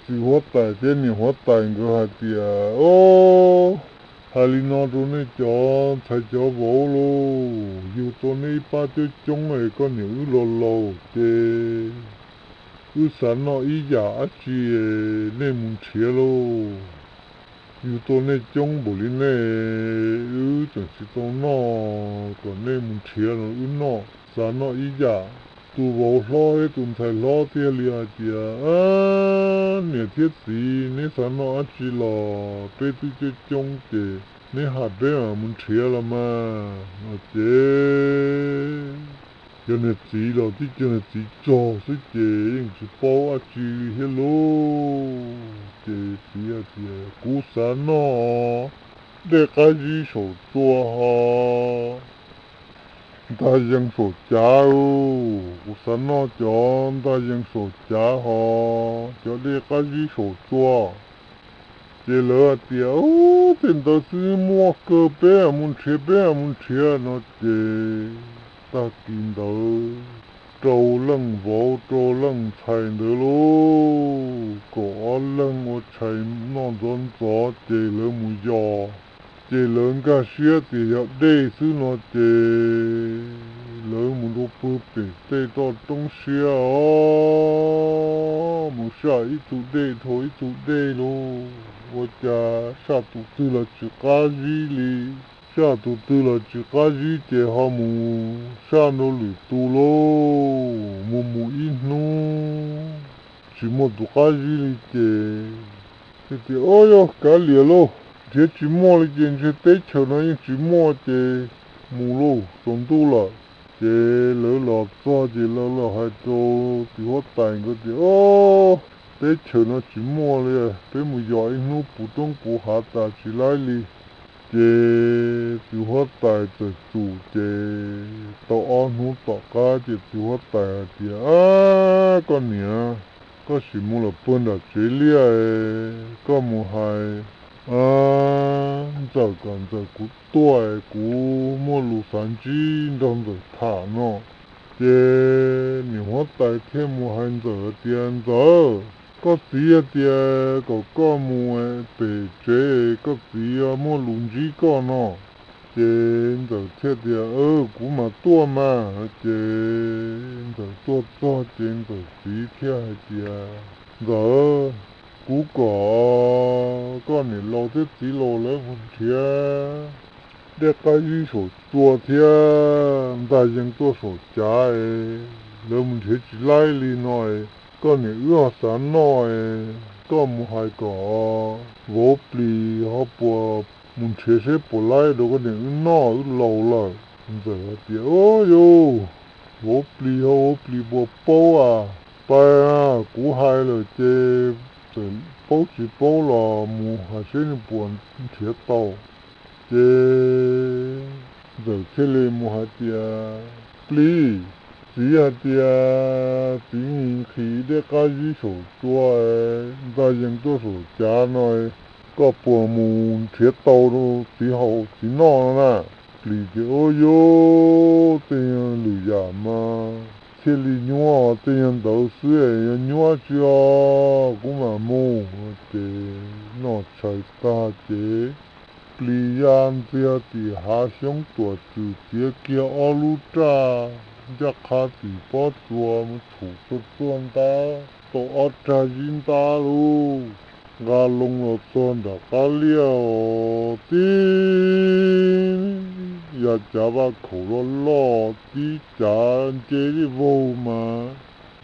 Txiv huab tais thiab niam huab tais nkawd hais tias, O, hais li no rau nej cov ntxhais cov vauv lauj, yug tau nej ib pab coob coob es koj niam wb los laus ces wb xav noj ib yam dab tsi, nej mus nrhiav lauj. Yug tau nej coob npaum li nej, wb tseem tsis tau noj, kom nej mus nrhiav los wb noj, xav noj ib yam. Tus vauv hlob thiab tus ntxhais hlob thiaj li hais tias, Niam thiab txiv, neb xav noj dab tsi los peb twb coob coob ces neb hais peb mam mus nrhiav los mas. No ces cov niag txiv los tib co niag txiv txog xwb ces yeej tsis paub dab tsi li thiab lauj. Ces txiv hais tias, Kuv xav noj dej qab zib saum tsua ho ntag yees saum cav, kuv xav noj cov ntag yees saum cav ho cov dej qab zib saum tsua. Ces lawv hais tias, Ub, tej ntawd xwb muaj kawg, peb mus nrhiav, peb mus nrhiav. No ces tag kis ntawd rau leej vauv rau leej ntxhais ntawd lauj, kaum ob leeg ua tshais noj ntxov ntxov ces lawv mus yos. Ces lawv nkag siab tias yog dej xwb no ces lawv mus rau pw pem tej toj roob siab os, mus saj ib tug dej dhau ib tug dej lauj, ua cas saj tus twg los tsis qab zib li. Saj tus twg los tsis qab zib ces ho mus saj rau lwm tus lauj, mus mus ib hnub tsis muaj tus qab zib li ces, ces tias, Ob, yog kav liam lauj, nrhiav tsis muaj li ces ntshe teb chaws no yeej tsis muaj ces mus lauj, tsaus ntuj lawm. Ces lawv los txog ces lawv los hais rau txiv huab tais nkawd tias, Ob, teb chaws no tsis muaj li, peb mus yos ib hnub puv roob puv hav tas tsis laib li. Ces txiv huab tais txawm tsum ces tau ob hnub tom qab ces txiv huab tais hais tias, Ab, koj niam, koj sim mus lawm puag nram tsev liaj, koj mus hais Ntxawm kom Ntxawm kuv tuaj, kuv muaj lus xav ntsib nrog Ntxawm tham no. Ces niam huab tais thiaj mus hais Ntxawm tias, Ntxawm, koj txiv tias kom koj mus pem tsev, koj txiv muaj lus ntsib koj no. Ces Ntxawm thiaj tias, Kuv mam tuaj mas. Ces Ntxawm tuaj txog ces Ntxawm txiv thiaj hais tias, Ntxawm, kuv kom koj niam laus thiab txiv laus lawv mus nrhiav dej qab zib saum tsua thiab ntag yees tuaj saum cav, lawv mus nrhiav tsis laib li no, koj niam wb ho xav noj, koj mus hais kom vauv plis ho puas mus nrhiav seb puas laib rau koj niam wb noj, wb laus lawm. Ntxawm hais tias, Ub, yus, vauv plis ho vauv plis puas paub as, pais, kuv hais lawm ces txawm paub tsis paub los mus hais seb nws puas nrhiav tau. Ces Ntxawm thiaj li mus hais tias, Plis, txiv hais tias txiv nqhis dej qab zib saum tsua ntag yees tuaj saum cav no, koj puas mus nrhiav tau txiv haus txiv noj no na? Plis tias, Ub, yus, tej lwm yam mas thiaj li nyuaj, tej nyuag ntawd xwb, yog nyuaj tsis os, kuv mam mus. Ces noj tshais tag ces plis ya ntxiag tim hav xyoob tuam tswm txiav kiag ob lub raj ncaj qha tim pob tsuas mus tshum txuag txuag ntab tau ob rag zib ntab lauj, nqa loo los txog nram qab liaj os, tib ya cav vaj khaum loj loj, tib cav nceb vaug mas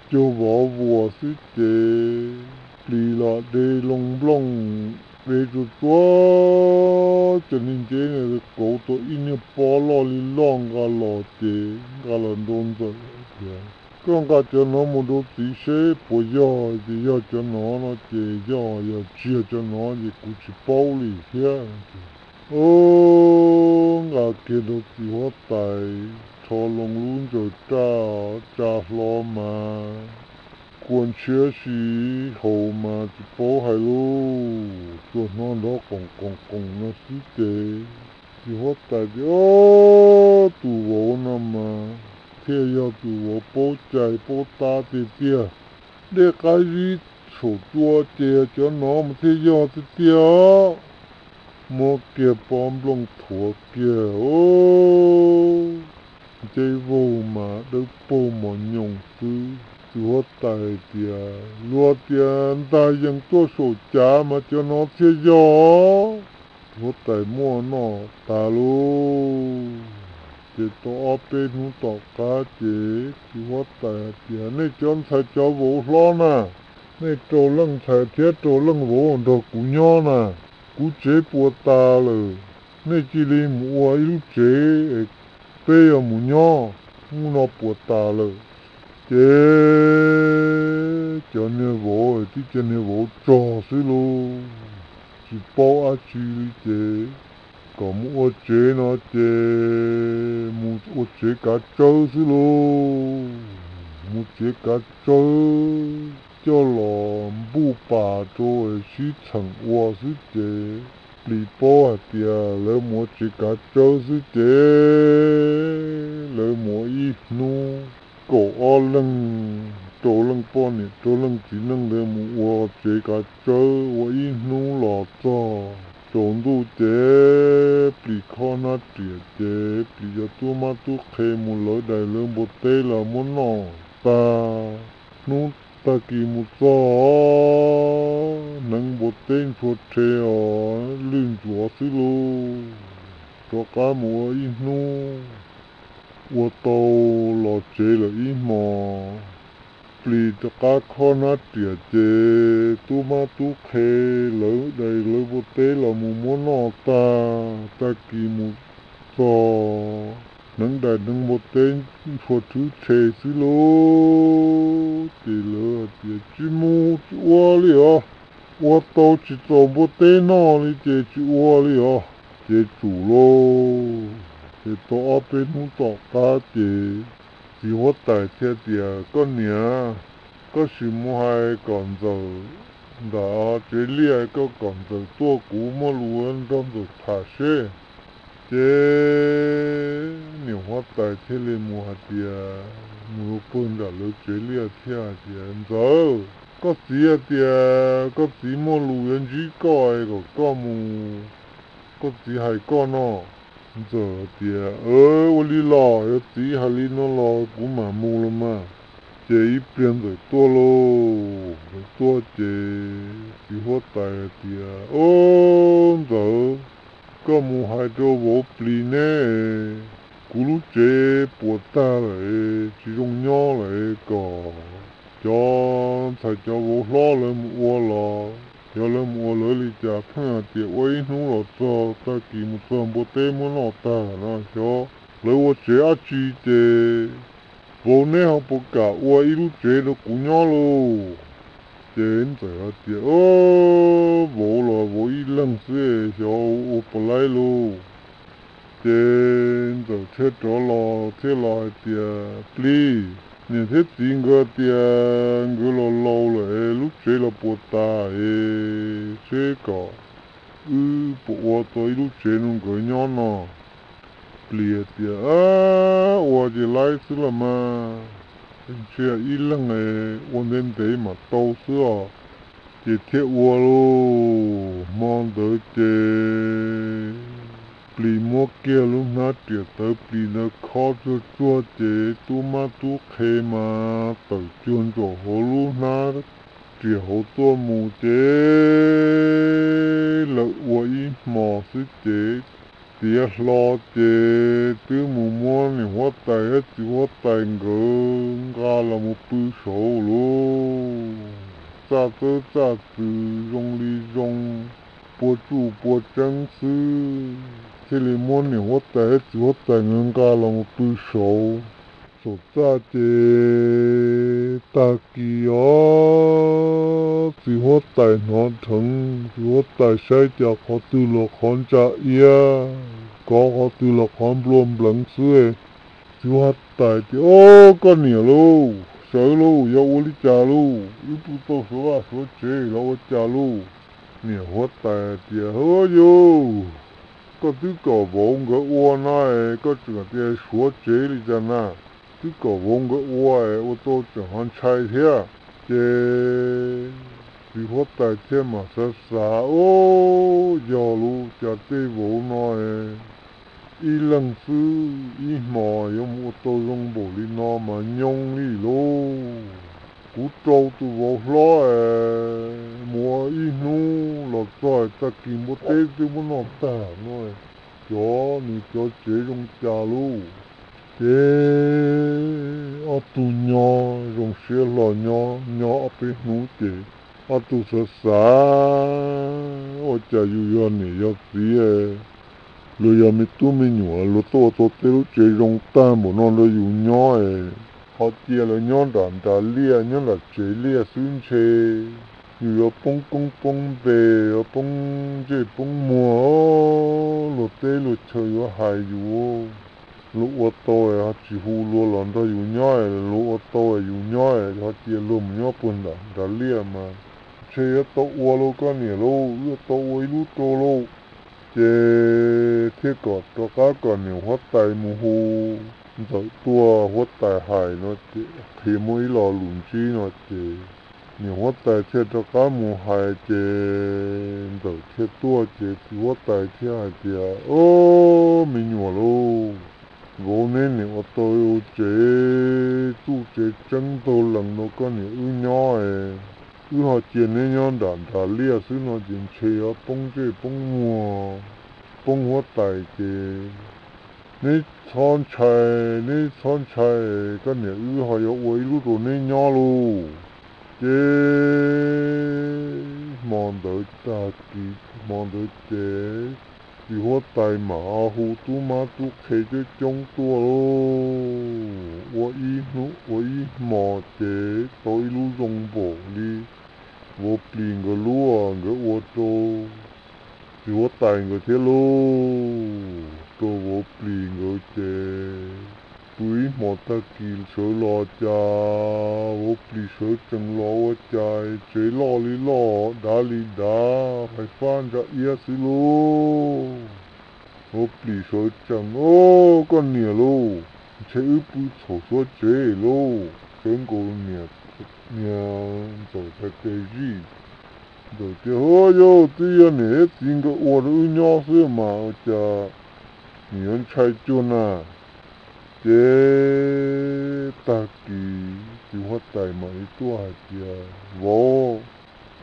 cuag vov vuas xwb ces plis los de loo nplooj, de tsuag tsuag cov niag nceb no kauv tau ib niag pob loj li loj nqa los ces nqa los rau Ntxawm tias, Koj nqa cov no mus rau txiv seb puas yog, ces yog cov no no ces yog, yog tsis yog cov no ces kuv tsis paub li thiab. Ub, nqa kiag rau txiv huab tais rho loo lub ntsaws raj tsa hlo mas kua ntshiab si haus mas tsis paub hais lauj, tsuas hnov nrov qoom qoom qoom no xwb ces txiv huab tais tias, Ob, tus vauv no mas thiaj yog tus vauv paub cai paub tab tiag tiag. Dej qab zib saum tsua ces cov no mas thiaj yog tiag tiag. Muab kiag pob nplooj thuav kiag, nce vog mas dawb paug mos nyoos xwb. Txiv huab tais tias, luag tias ntag yees tuaj saum cav mas cov no thiaj yog. Txiv huab tais muab noj tas lauj. Ces tau ob peb hnub tom qab ces txiv huab tais hais tias, nej cov ntxhais cov vauv hlob na, nej rau leej ntxhais thiab rau leej vauv nrog kuv nyob na. Kuv tsev puas tas lawm, nej cia li mus ua ib lub tsev, peb yuav mus nyob hnub no puas tas lawm. Ces cov niag vauv, tib cov niag vauv tsog xwb lauj, tsis paub dab tsi li ces kom mus ua tsev no ces mus ua tsev kav tsawb xwb lauj. Mus tsev kav tsawb coj los npuj pas rau sib txheem ua xwb ces plis paub hais tias lawv mus ua tsev kav tsawb xwb ces lawv mus ua ib hnub, kaum ob leeg, rau leej poj niam rau leej txiv neej ntawd mus ua tsev kav tsawb ua ib hnub los txog tsaus ntuj ces plis khob hnab riam ces plis cov tub mab tub qhe mus lawv dais lawv npua teb los muab noj tag. Hnub tag kis mus txog, hneev npua teb ntshua rhe os, lwj ntsuav xwb lauj. Rov qab mus ua ib hnub, ua tau los tsev lawm ib hmos, plis rov qab khob hnab riam ces tub mab tub qhe lawv dais lawv npua teb los mus muab noj tag. Tag kis mus txog, hneev dais hneev npua teb ntshua rhwb rhe xwb lauj. Ces lawv hais tias, tsis mus tsis ua li os, ua tau tsis txaus npua teb noj li ces tsis ua li os. Ces tsum lauj. Ces tau ob peb hnub tom qab ces txiv huab tais thiaj tias, koj niam, koj sim mus hais kom ntxawm ntawm tsev liaj, koj kom ntxawm tuaj, kuv muaj lus nrog ntxawm tham seb. Ces niam huab tais thiaj li mus hais tias, mus rau pawg nram lawv tsev liaj thiaj hais tias, ntxawm, koj txiv hais tias koj txiv muaj lus yuav ntsib koj kom koj mus, koj txiv hais koj no. Ntxawm tias, ua li los yog txiv hais li no los kuv mam mus los mas. Ces ib pliag ntxawm tuaj lauj. Ntxawm tuaj ces txiv huab tais tias, o, ntxawm, koj mus hais rau vauv plis neb, kuv lub tsev puas tag lawm, tsis zoo nyob lawm, kom cov ntxhais cov vauv hlob lawv mus ua los xyov lawv mus ua lawv li cas, pheej hais tias ua ib hnub los txog, tag kis mus txog npua teb muab noj tag no, xyov lawv ua tsev dab tsi ces vauv neb ho puas kam ua ib lub tsev rau kuv nyob lauj? Ces ntxawm hais tias, vauv los vauv ib leeg xwb, xyov ua puas laib lauj. Ces ntxawm thiaj rov los thiaj los hais tias, plis, niam thiab txiv nkawd tias nkawd los laus lawm, lub tsev los puas tas es seb kom wb puas ua tau ib lub tsev rau nkawd nyob no. Plis tias, ua ces laib xwb los mas, ntshe ib leeg ua ntev ntev mam tau xwb os. Ces thiaj ua lauj. Hmo ntawd ces plis muab kiag lub hnab riam tawv plis ntawd khob tsuag tsuag ces tub mab tub qhe mas tawm cuag ntsaum hauv lub hnab riam hauv tuaj mus ces lawv ua ib hmos xwb ces tiav hlo ces twb mus muab niam huab tais thiab txiv huab tais nkawd nqa los mus pw saud lauj. Txaj txawb txaj txwv zoo li zoo, pua tsuj pua tseeb xwb thiaj li muab niam huab tais thiab txiv huab tais nkawd nqa los mus pw saud. Saum txaj ces tag kis os, txiv huab tais hnov dheev, txiv huab tais saib cas qhov twg los qhov ntsa iab, kov qhov twg los qhov nplua npleev xwb. Txiv huab tais tias, o, koj niam lauj, sawv lauj, yog ua li cas lauj? Wb pw tau suav vaj suav tsev los ua cas lauj? Niam huab tais tias, hwb yus, koj twb kom vauv nkawd ua no, koj tseem tias suav tsev li cas na? Twb kom vauv nkawd ua, ua tau tseem ho ntshai thiab. Ces Txiv huab tais thiaj mam xav xav, Ub, yog lub cas tej vauv no ib leeg xwb ib hmos yuav mus ua tau zoo npaum li no mas nyoo li lauj. Kuv rau tus vauv hlob es mus ua ib hnub los txog tag kis npua teb twb muab noj tag no, cov nws cov tsev zoo cas lauj. Ces ob tug nyob zoo siab hlo nyob nyob ob peb hnub ces ob tug xav xav, Ua cas yus yog niam yog txiv, luag yog me tub me nyuam, luag tuaj ua tau tej lub tsev zoo tag npaum no rau yus nyob es ho cia lawv nyob nram nram liaj nyob nram tsev liaj xwb ntshe yus yuav poob koob poob npe, yuav poob ntsej poob muag. Luag teb luag chaw yuav hais yus, luag ua tau ho tsis hu luag los nrog yus nyob, luag ua tau yus nyob ho cia luag mus nyob puag nram nram liaj mas ntshe yuav tau ua lauj koj niam lauj, yuav tau ua ib lub rau lauj. Ces thiaj kom rov qab kom niam huab tais mus hu Ntxawm tuaj, huab tais hais no ces qhia muaj ib lo lus ntsib no ces niam huab tais thiaj rov qab mus hais ces Ntxawm thiaj tuaj ces txiv huab tais thiaj hais tias, Ob, me nyuam lauj, vauv neb niam ua tau tsev, txuj tsev tseeb ntaug lees rau koj niam wb nyob es, wb ho cia neb nyob nram nram liaj xwb no ces ntshe yuav poob ntsej poob muag, poob huab tais ces neb txhob ntshai, neb txhob ntshai, koj niam wb ho yuav ua ib lub rau neb nyob lauj. Ces hmo ntawd tag kis hmo ntawd ces txiv huab tais mam hu tub mab tub qhe coob coob tuaj lauj. Ua ib hnub ua ib hmo ces tau ib lub zoo npaum li vauv plis nkawd lub, nkawd ua rau txiv huab tais nkawd thiab lauj. Rau vauv plis nkawd ces pw ib hmo tag kis sawv los cas vauv plis sawv tsees los ua cas tsev loj li loj, dav li dav, fais fab ntsa iab xwb lauj. Vauv plis sawv tsees, Ob, koj niam lauj, ntshe wb pw txhaum xuav tsev lauj. Sawv nkaus niam, niam Ntxawm txhais tes zij. Ntxawm tias, Huab, yog twb yog niam thiab txiv nkawd ua rau wb nyob xwb mas ua cas nws yuav ntshai cuag na. Ces tag kis txiv huab tais mam li tuaj hais tias, Vauv,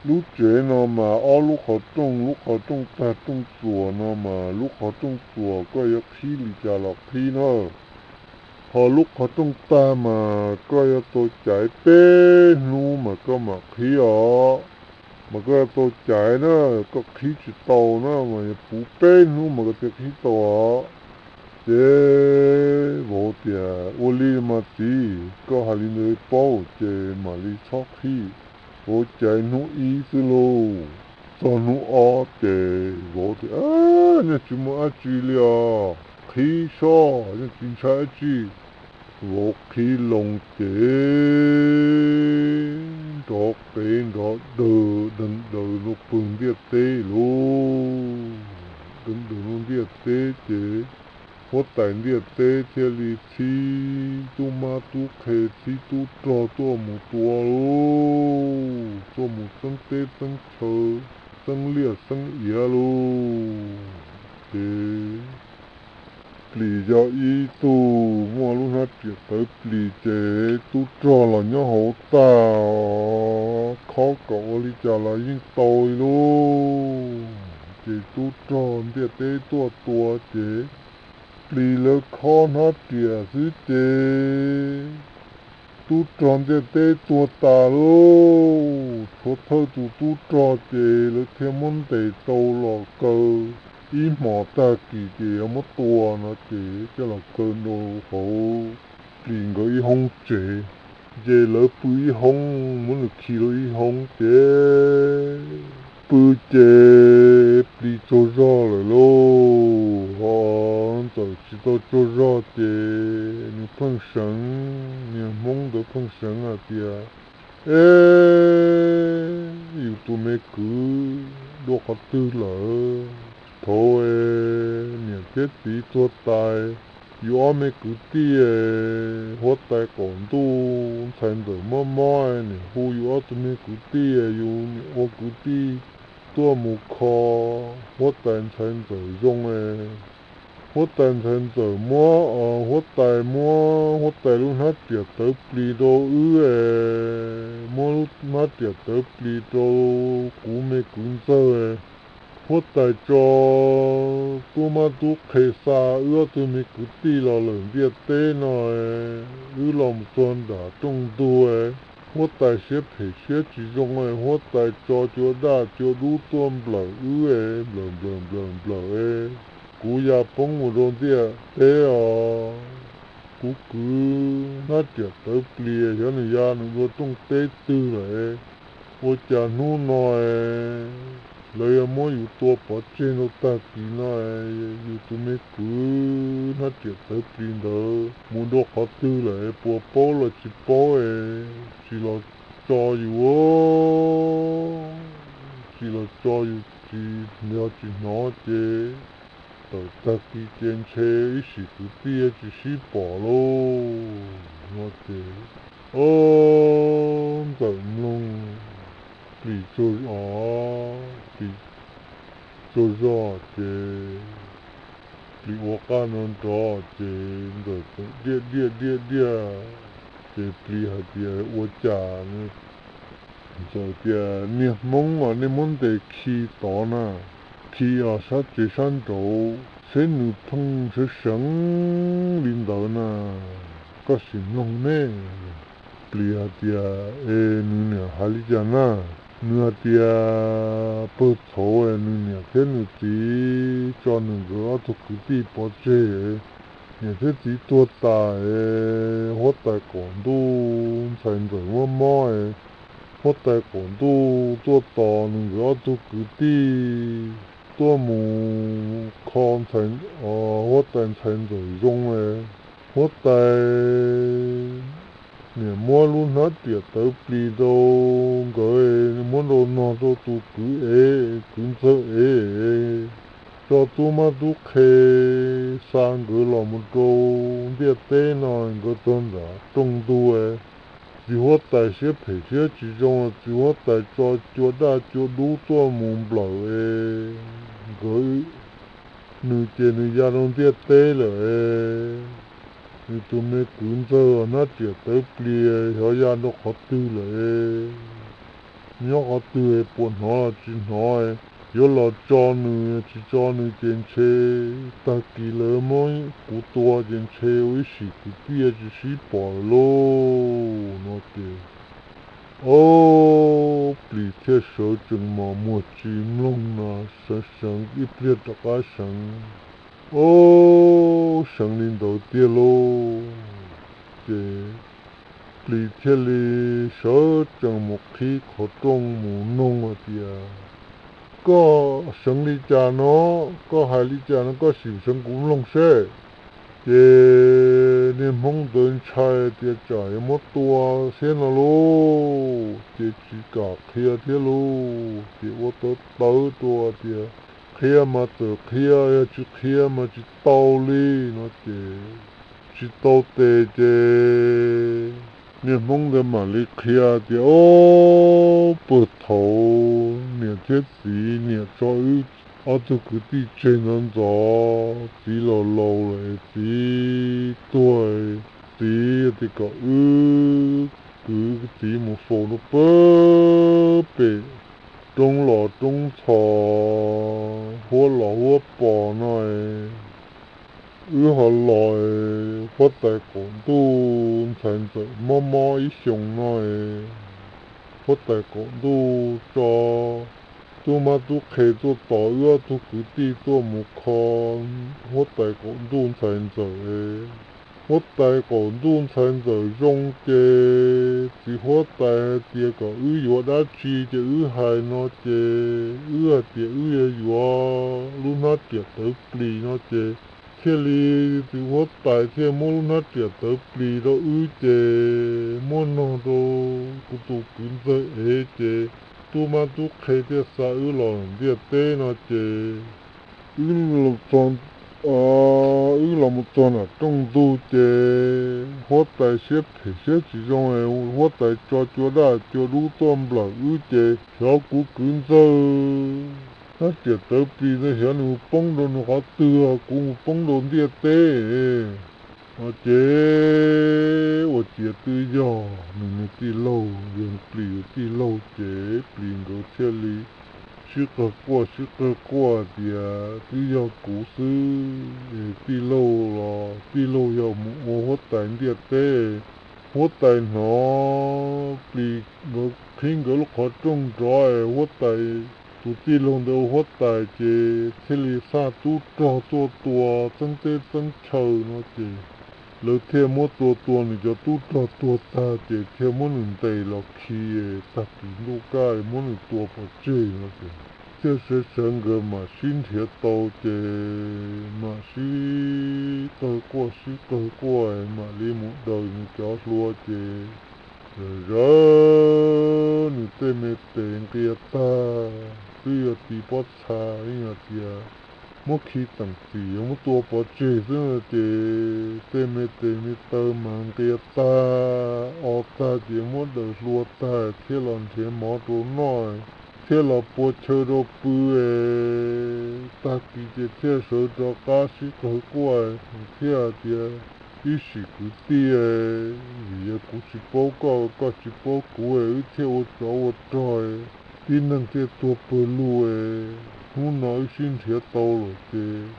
lub tsev no mas ob lub qhov rooj, lub qhov rooj tag rooj txuas no mas lub qhov rooj txuas koj yuav qhib li cas los qhib na. Ho lub qhov rooj tag mas koj yuav tau caiv peb hnub mas koj mam qhib os. Mas koj yuav tau caiv na, koj qhib tsis tau na mas yuav puv peb hnub mas koj thiaj qhib tau os. Ces vauv tias, Ua li mas txiv, koj hais li ntawd paub ces mam li txhob qhib. Vauv caiv hnub ib xwb lauj, txog hnub ob ces vauv tias, Nyaj tsis muaj dab tsi li os, qhib soj nyaj tsis ntshai dab tsi. Vauv qhib loo ces nrov qev nrov dawg deeg daws rau pawg ntiaj teb lauj. Deeg daws rau ntiaj teb ces huab tais ntiaj teb thiaj li txhib tub mab tub qhe txhib tub rog tuaj mus tua lauj, tuaj mus txeeb teb txeeb chaw, txeeb liaj txeeb iav lauj. Ces plis yog ib tug muaj lub hnab riam tawv plis ces tub rog los nyob hauv tag, khob kom ua li cas los yeej tau li lauj. Ces tub rog ntiaj teb tuaj tua ces plis lawv khob hnab riam xwb ces tub rog ntiaj teb tuag tas lauj. Tshuav thawj tus tub rog ces lawv thiaj muab ntes tau los kaw ib hmos tag kis ces yuav muab tua no ces coj los kaw rau hauv plis nkawd ib hoob tsev. Ces lawv pw ib hoob, muab nws khi rau ib hoob ces pw ces plis tsaug zog lawm lauj. Ho Ntxawm tsis tau tsaug zog ces nws pheej seev, niag hmoob ntawd pheej seev hais tias, Eb, yus tus me kwv dua qhov twg lawm? Thaum niam thiab txiv tuag tas, yus ob me kwv tij. Huab tais qaum ntuj ntxhais ntxawm mob mob, niam hu yus ob tug me kwv tij, yus niam ua kwv tij tuaj mus kho huab tais ntxhais ntxawm zoo. Huab tais ntxhais ntxawm muab, huab tais muab huab tais lub hnab riam tawv plis rau wb, muab lub hnab riam tawv plis rau kuv me kwv ntxawg. Huab tais tso tub mab tub qhe xa wb ob tug me kwv tij los lawm ntiaj teb no, wb los mus txog nram rooj ntug. Huab tais siab phem siab tsis zoo, huab tais tso cua daj cua dub tuaj nplawm wb, nplawm nplawm nplawm nplawm. Kuv ya poob mus rau ntiaj teb os. Kuv kwv hnab riam tawv plis, xyov nws ya nws dua rooj teb twg lawm. Ua cas hnub no lawv yuav muab yus tua pov tseg rau tag kis no, yus tus me kwv hnab riam tawv plis ntawd mus dua qhov twg lawm, puas paub los tsis paub, tsis los tso yus, tsis los tso yus, tsis nco tsis hnov ces tawm tag kis ces ntshe ib sim kwv tij tsis sib pom lauj no ces, ob, ntxawm mloog plis tsaug zog, plis tsaug zog ces plis ua qaj nrov nrov ces ntxawm txawm diaj diaj diaj diaj, ces plis hais tias ua cas, ntxawm tias niag hmoob os, nej muab ntes khi tod na, khi os sab tsev sab nraud seb nws pheej seev seev li ntawd na, koj sim mloog ne. Plis hais tias es nws niam hais li cas na, nws hais tias pawg txhauv nws niam thiab nws txiv tso nws nkawd ob tug kwv tij pov tseg, niam thiab txiv tuag tas, huab tais qaum ntuj ntxhais ntxawm mob mob, huab tais qaum ntuj tuaj tos nws nkawd ob tug kwv tij tuaj mus kho huab tais ntxhais ntxawm zoo. Huab tais niam muab lub hnab riam tawv plis rau nkawd, muab rau nog rau tus kwv ev, kwv ntxawg ev, tso tub mab tub qhe xa nkawd los mus rau ntiaj teb no, nkawd txog nram rooj ntug. Txiv huab tais siab phem siab tsis zoo, txiv huab tais tso cua daj cua dub tuaj mus nplawm nkawd, nws ces nws ya rau ntiaj teb lawm. Nws tus me kwv ntxawg hnab riam tawv plis xyov ya rau qhov twg lawm, nyob qhov twg puas hnov los tsis hnov, yuav los tso nws tsis tso nws ces ntshe tag kis lawv muab kuv tua ces ntshe ua ib sim kwv tij tsis sib pom lawm lauj no ces, ob, plis thiaj sawv tsees mos muag tsis mloog no, seev seev ib pliag rov qab seev, ob, seev li ntawd tiag lauj. Ces plis thiaj li sawv tsees mus qhib qhov rooj mus noog hais tias, koj seev li cas no, koj hais li cas no, koj sim seev kuv mloog seb. Ces niag hmoob ntawd ntshai tias tsam yuav muab tua thiab no lauj, ces tsis kam qhia thiab lauj, ces ua tawv tawv rau tias, qhia mas txawm qhia, yog tsis qhia mas tsis tau li no ces, tsis tau tes ces niag hmoob ntawd mam li qhia tias, ob, puag thaum niam thiab txiv, niam tso wb ob tug kwv tij tseg ntxov ntxov, txiv los laus lawm, txiv tuag, txiv tias kom wb kwv txiv mus faus rau pem roob los roob ntxhos, huab los huab pos no, wb ho los, huab tais qaum ntuj ntxhais ntxawm mob mob ib xyoos no, huab tais qaum ntuj tso tub mab tub qhe tuaj tos wb ob tug kwv tij tuaj mus kho huab tais qaum ntuj ntxhais ntxawm. Huab tais qaum ntuj ntxhais ntxawm zoo ces txiv huab tais hais tias kom wb yuav dab tsi ces wb hais no ces wb hais tias wb yuav yuav lub hnab riam tawv plis no ces thiaj li txiv huab tais thiaj muab lub hnab riam tawv plis rau wb ces muab nog rau kuv tus kwv ntxawg ev ces tub mab tub qhe thiaj xa wb los ntiaj teb no ces wb los txog Wb los mus txog nram rooj ntug ces huab tais siab phem siab tsis zoo, huab tais tso cua daj cua dub tuaj nplawm wb ces xyov kuv kwv ntxawg nab riam tawv plis ntawd xyov nws mus poob rau nws qhov twg, kuv mus poob rau ntiaj teb. Ces ua ciav twb yog nws, nws tij laug, yog plis yus tij laug ces plis nkawd thiaj li sib qawg quaj sib qawg quaj tias twb yog kuv xwb. Tij laug los tij laug yog mus ua huab tais ntiaj teb, huab tais hnov plis nkawd qhib nkawd lub qhov rooj nrov es huab tais, tus tij laug ntawd ua huab tais ces thiaj li xa tub rog tuaj tua txeeb teb txeeb chaw no ces lawv thiaj muab tua tua nws cov tub rog tuag tag ces thiaj muab nws ntes los khi, tag kis ntuj kaj muab nws tua pov tseg no ces thiaj sawv sawv nkawd mam sib nrhiav tau ces mam sib qawg quaj sib qawg quaj mam li mus daws nws cov hlua ces zawv zawv nws tej me tes nqia tag xwb, yog tis pob txha yeej hais tias muab khi teem txim yuav muab tua pov tseg xwb no ces tej me tes me taw mas nqia tag o tag ces muab daws hlua tag thiaj los nrhiav mov rau noj, thiaj los pua chaw rau pw es tag kis ces thiaj sawv rov qab sib qawg quaj thiaj hais tias ib sim kwv tij, vim yog kuv tsis paub koj, koj tsis paub kuv, wb thiaj ua tsov ua rog, tib neeg thiaj tuag pawg lug. Hnub no wb sib nrhiav tau lawm ces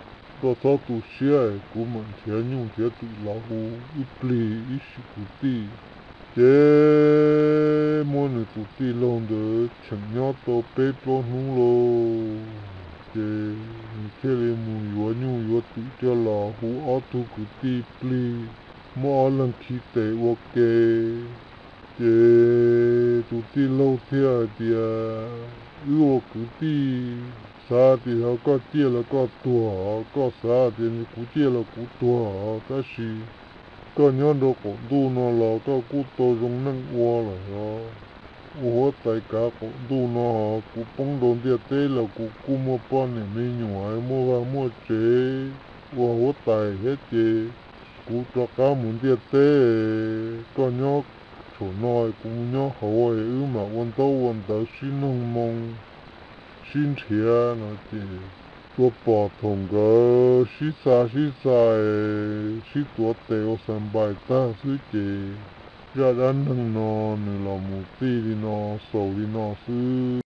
koj txhob tu siab, kuv mam nrhiav nyuj nrhiav twm los hu wb plig ib sim kwv tij. Ces muab nws tus tij laug ntawd cheem nyob tau peb plaub hnub lauj, ces nws thiaj li mus yuav nyuj yuav twm coj los hu ob tug kwv tij plig, muab ob leeg khi tes ua ke. Ces tus tij laug thiaj hais tias wb ua kwv tij, xav tias yog koj ciaj los koj tuag, koj xav tias kuv ciaj los kuv tuag, tab sis koj nyob rau qaum ntuj no los koj kuj tau zoo neej ua lawm os. Ua huab tais kav qaum ntuj no, kuv poob rau ntiaj teb los kuv kuj muaj poj niam me nyuam muaj vaj muaj tsev ua huab tais thiab ces kuv rov qab mus ntiaj teb, koj nyob thaum no kuv mus nyob hauv, wb mam ua ntaub ua ntawv sib noog moo sib nrhiav no ces tua pom thaum nkawd sib xa sib xa, sib tuav tes ua xa npais tag xwb ces zaj dab neeg no nws los mus txij li no, xaus li no xwb.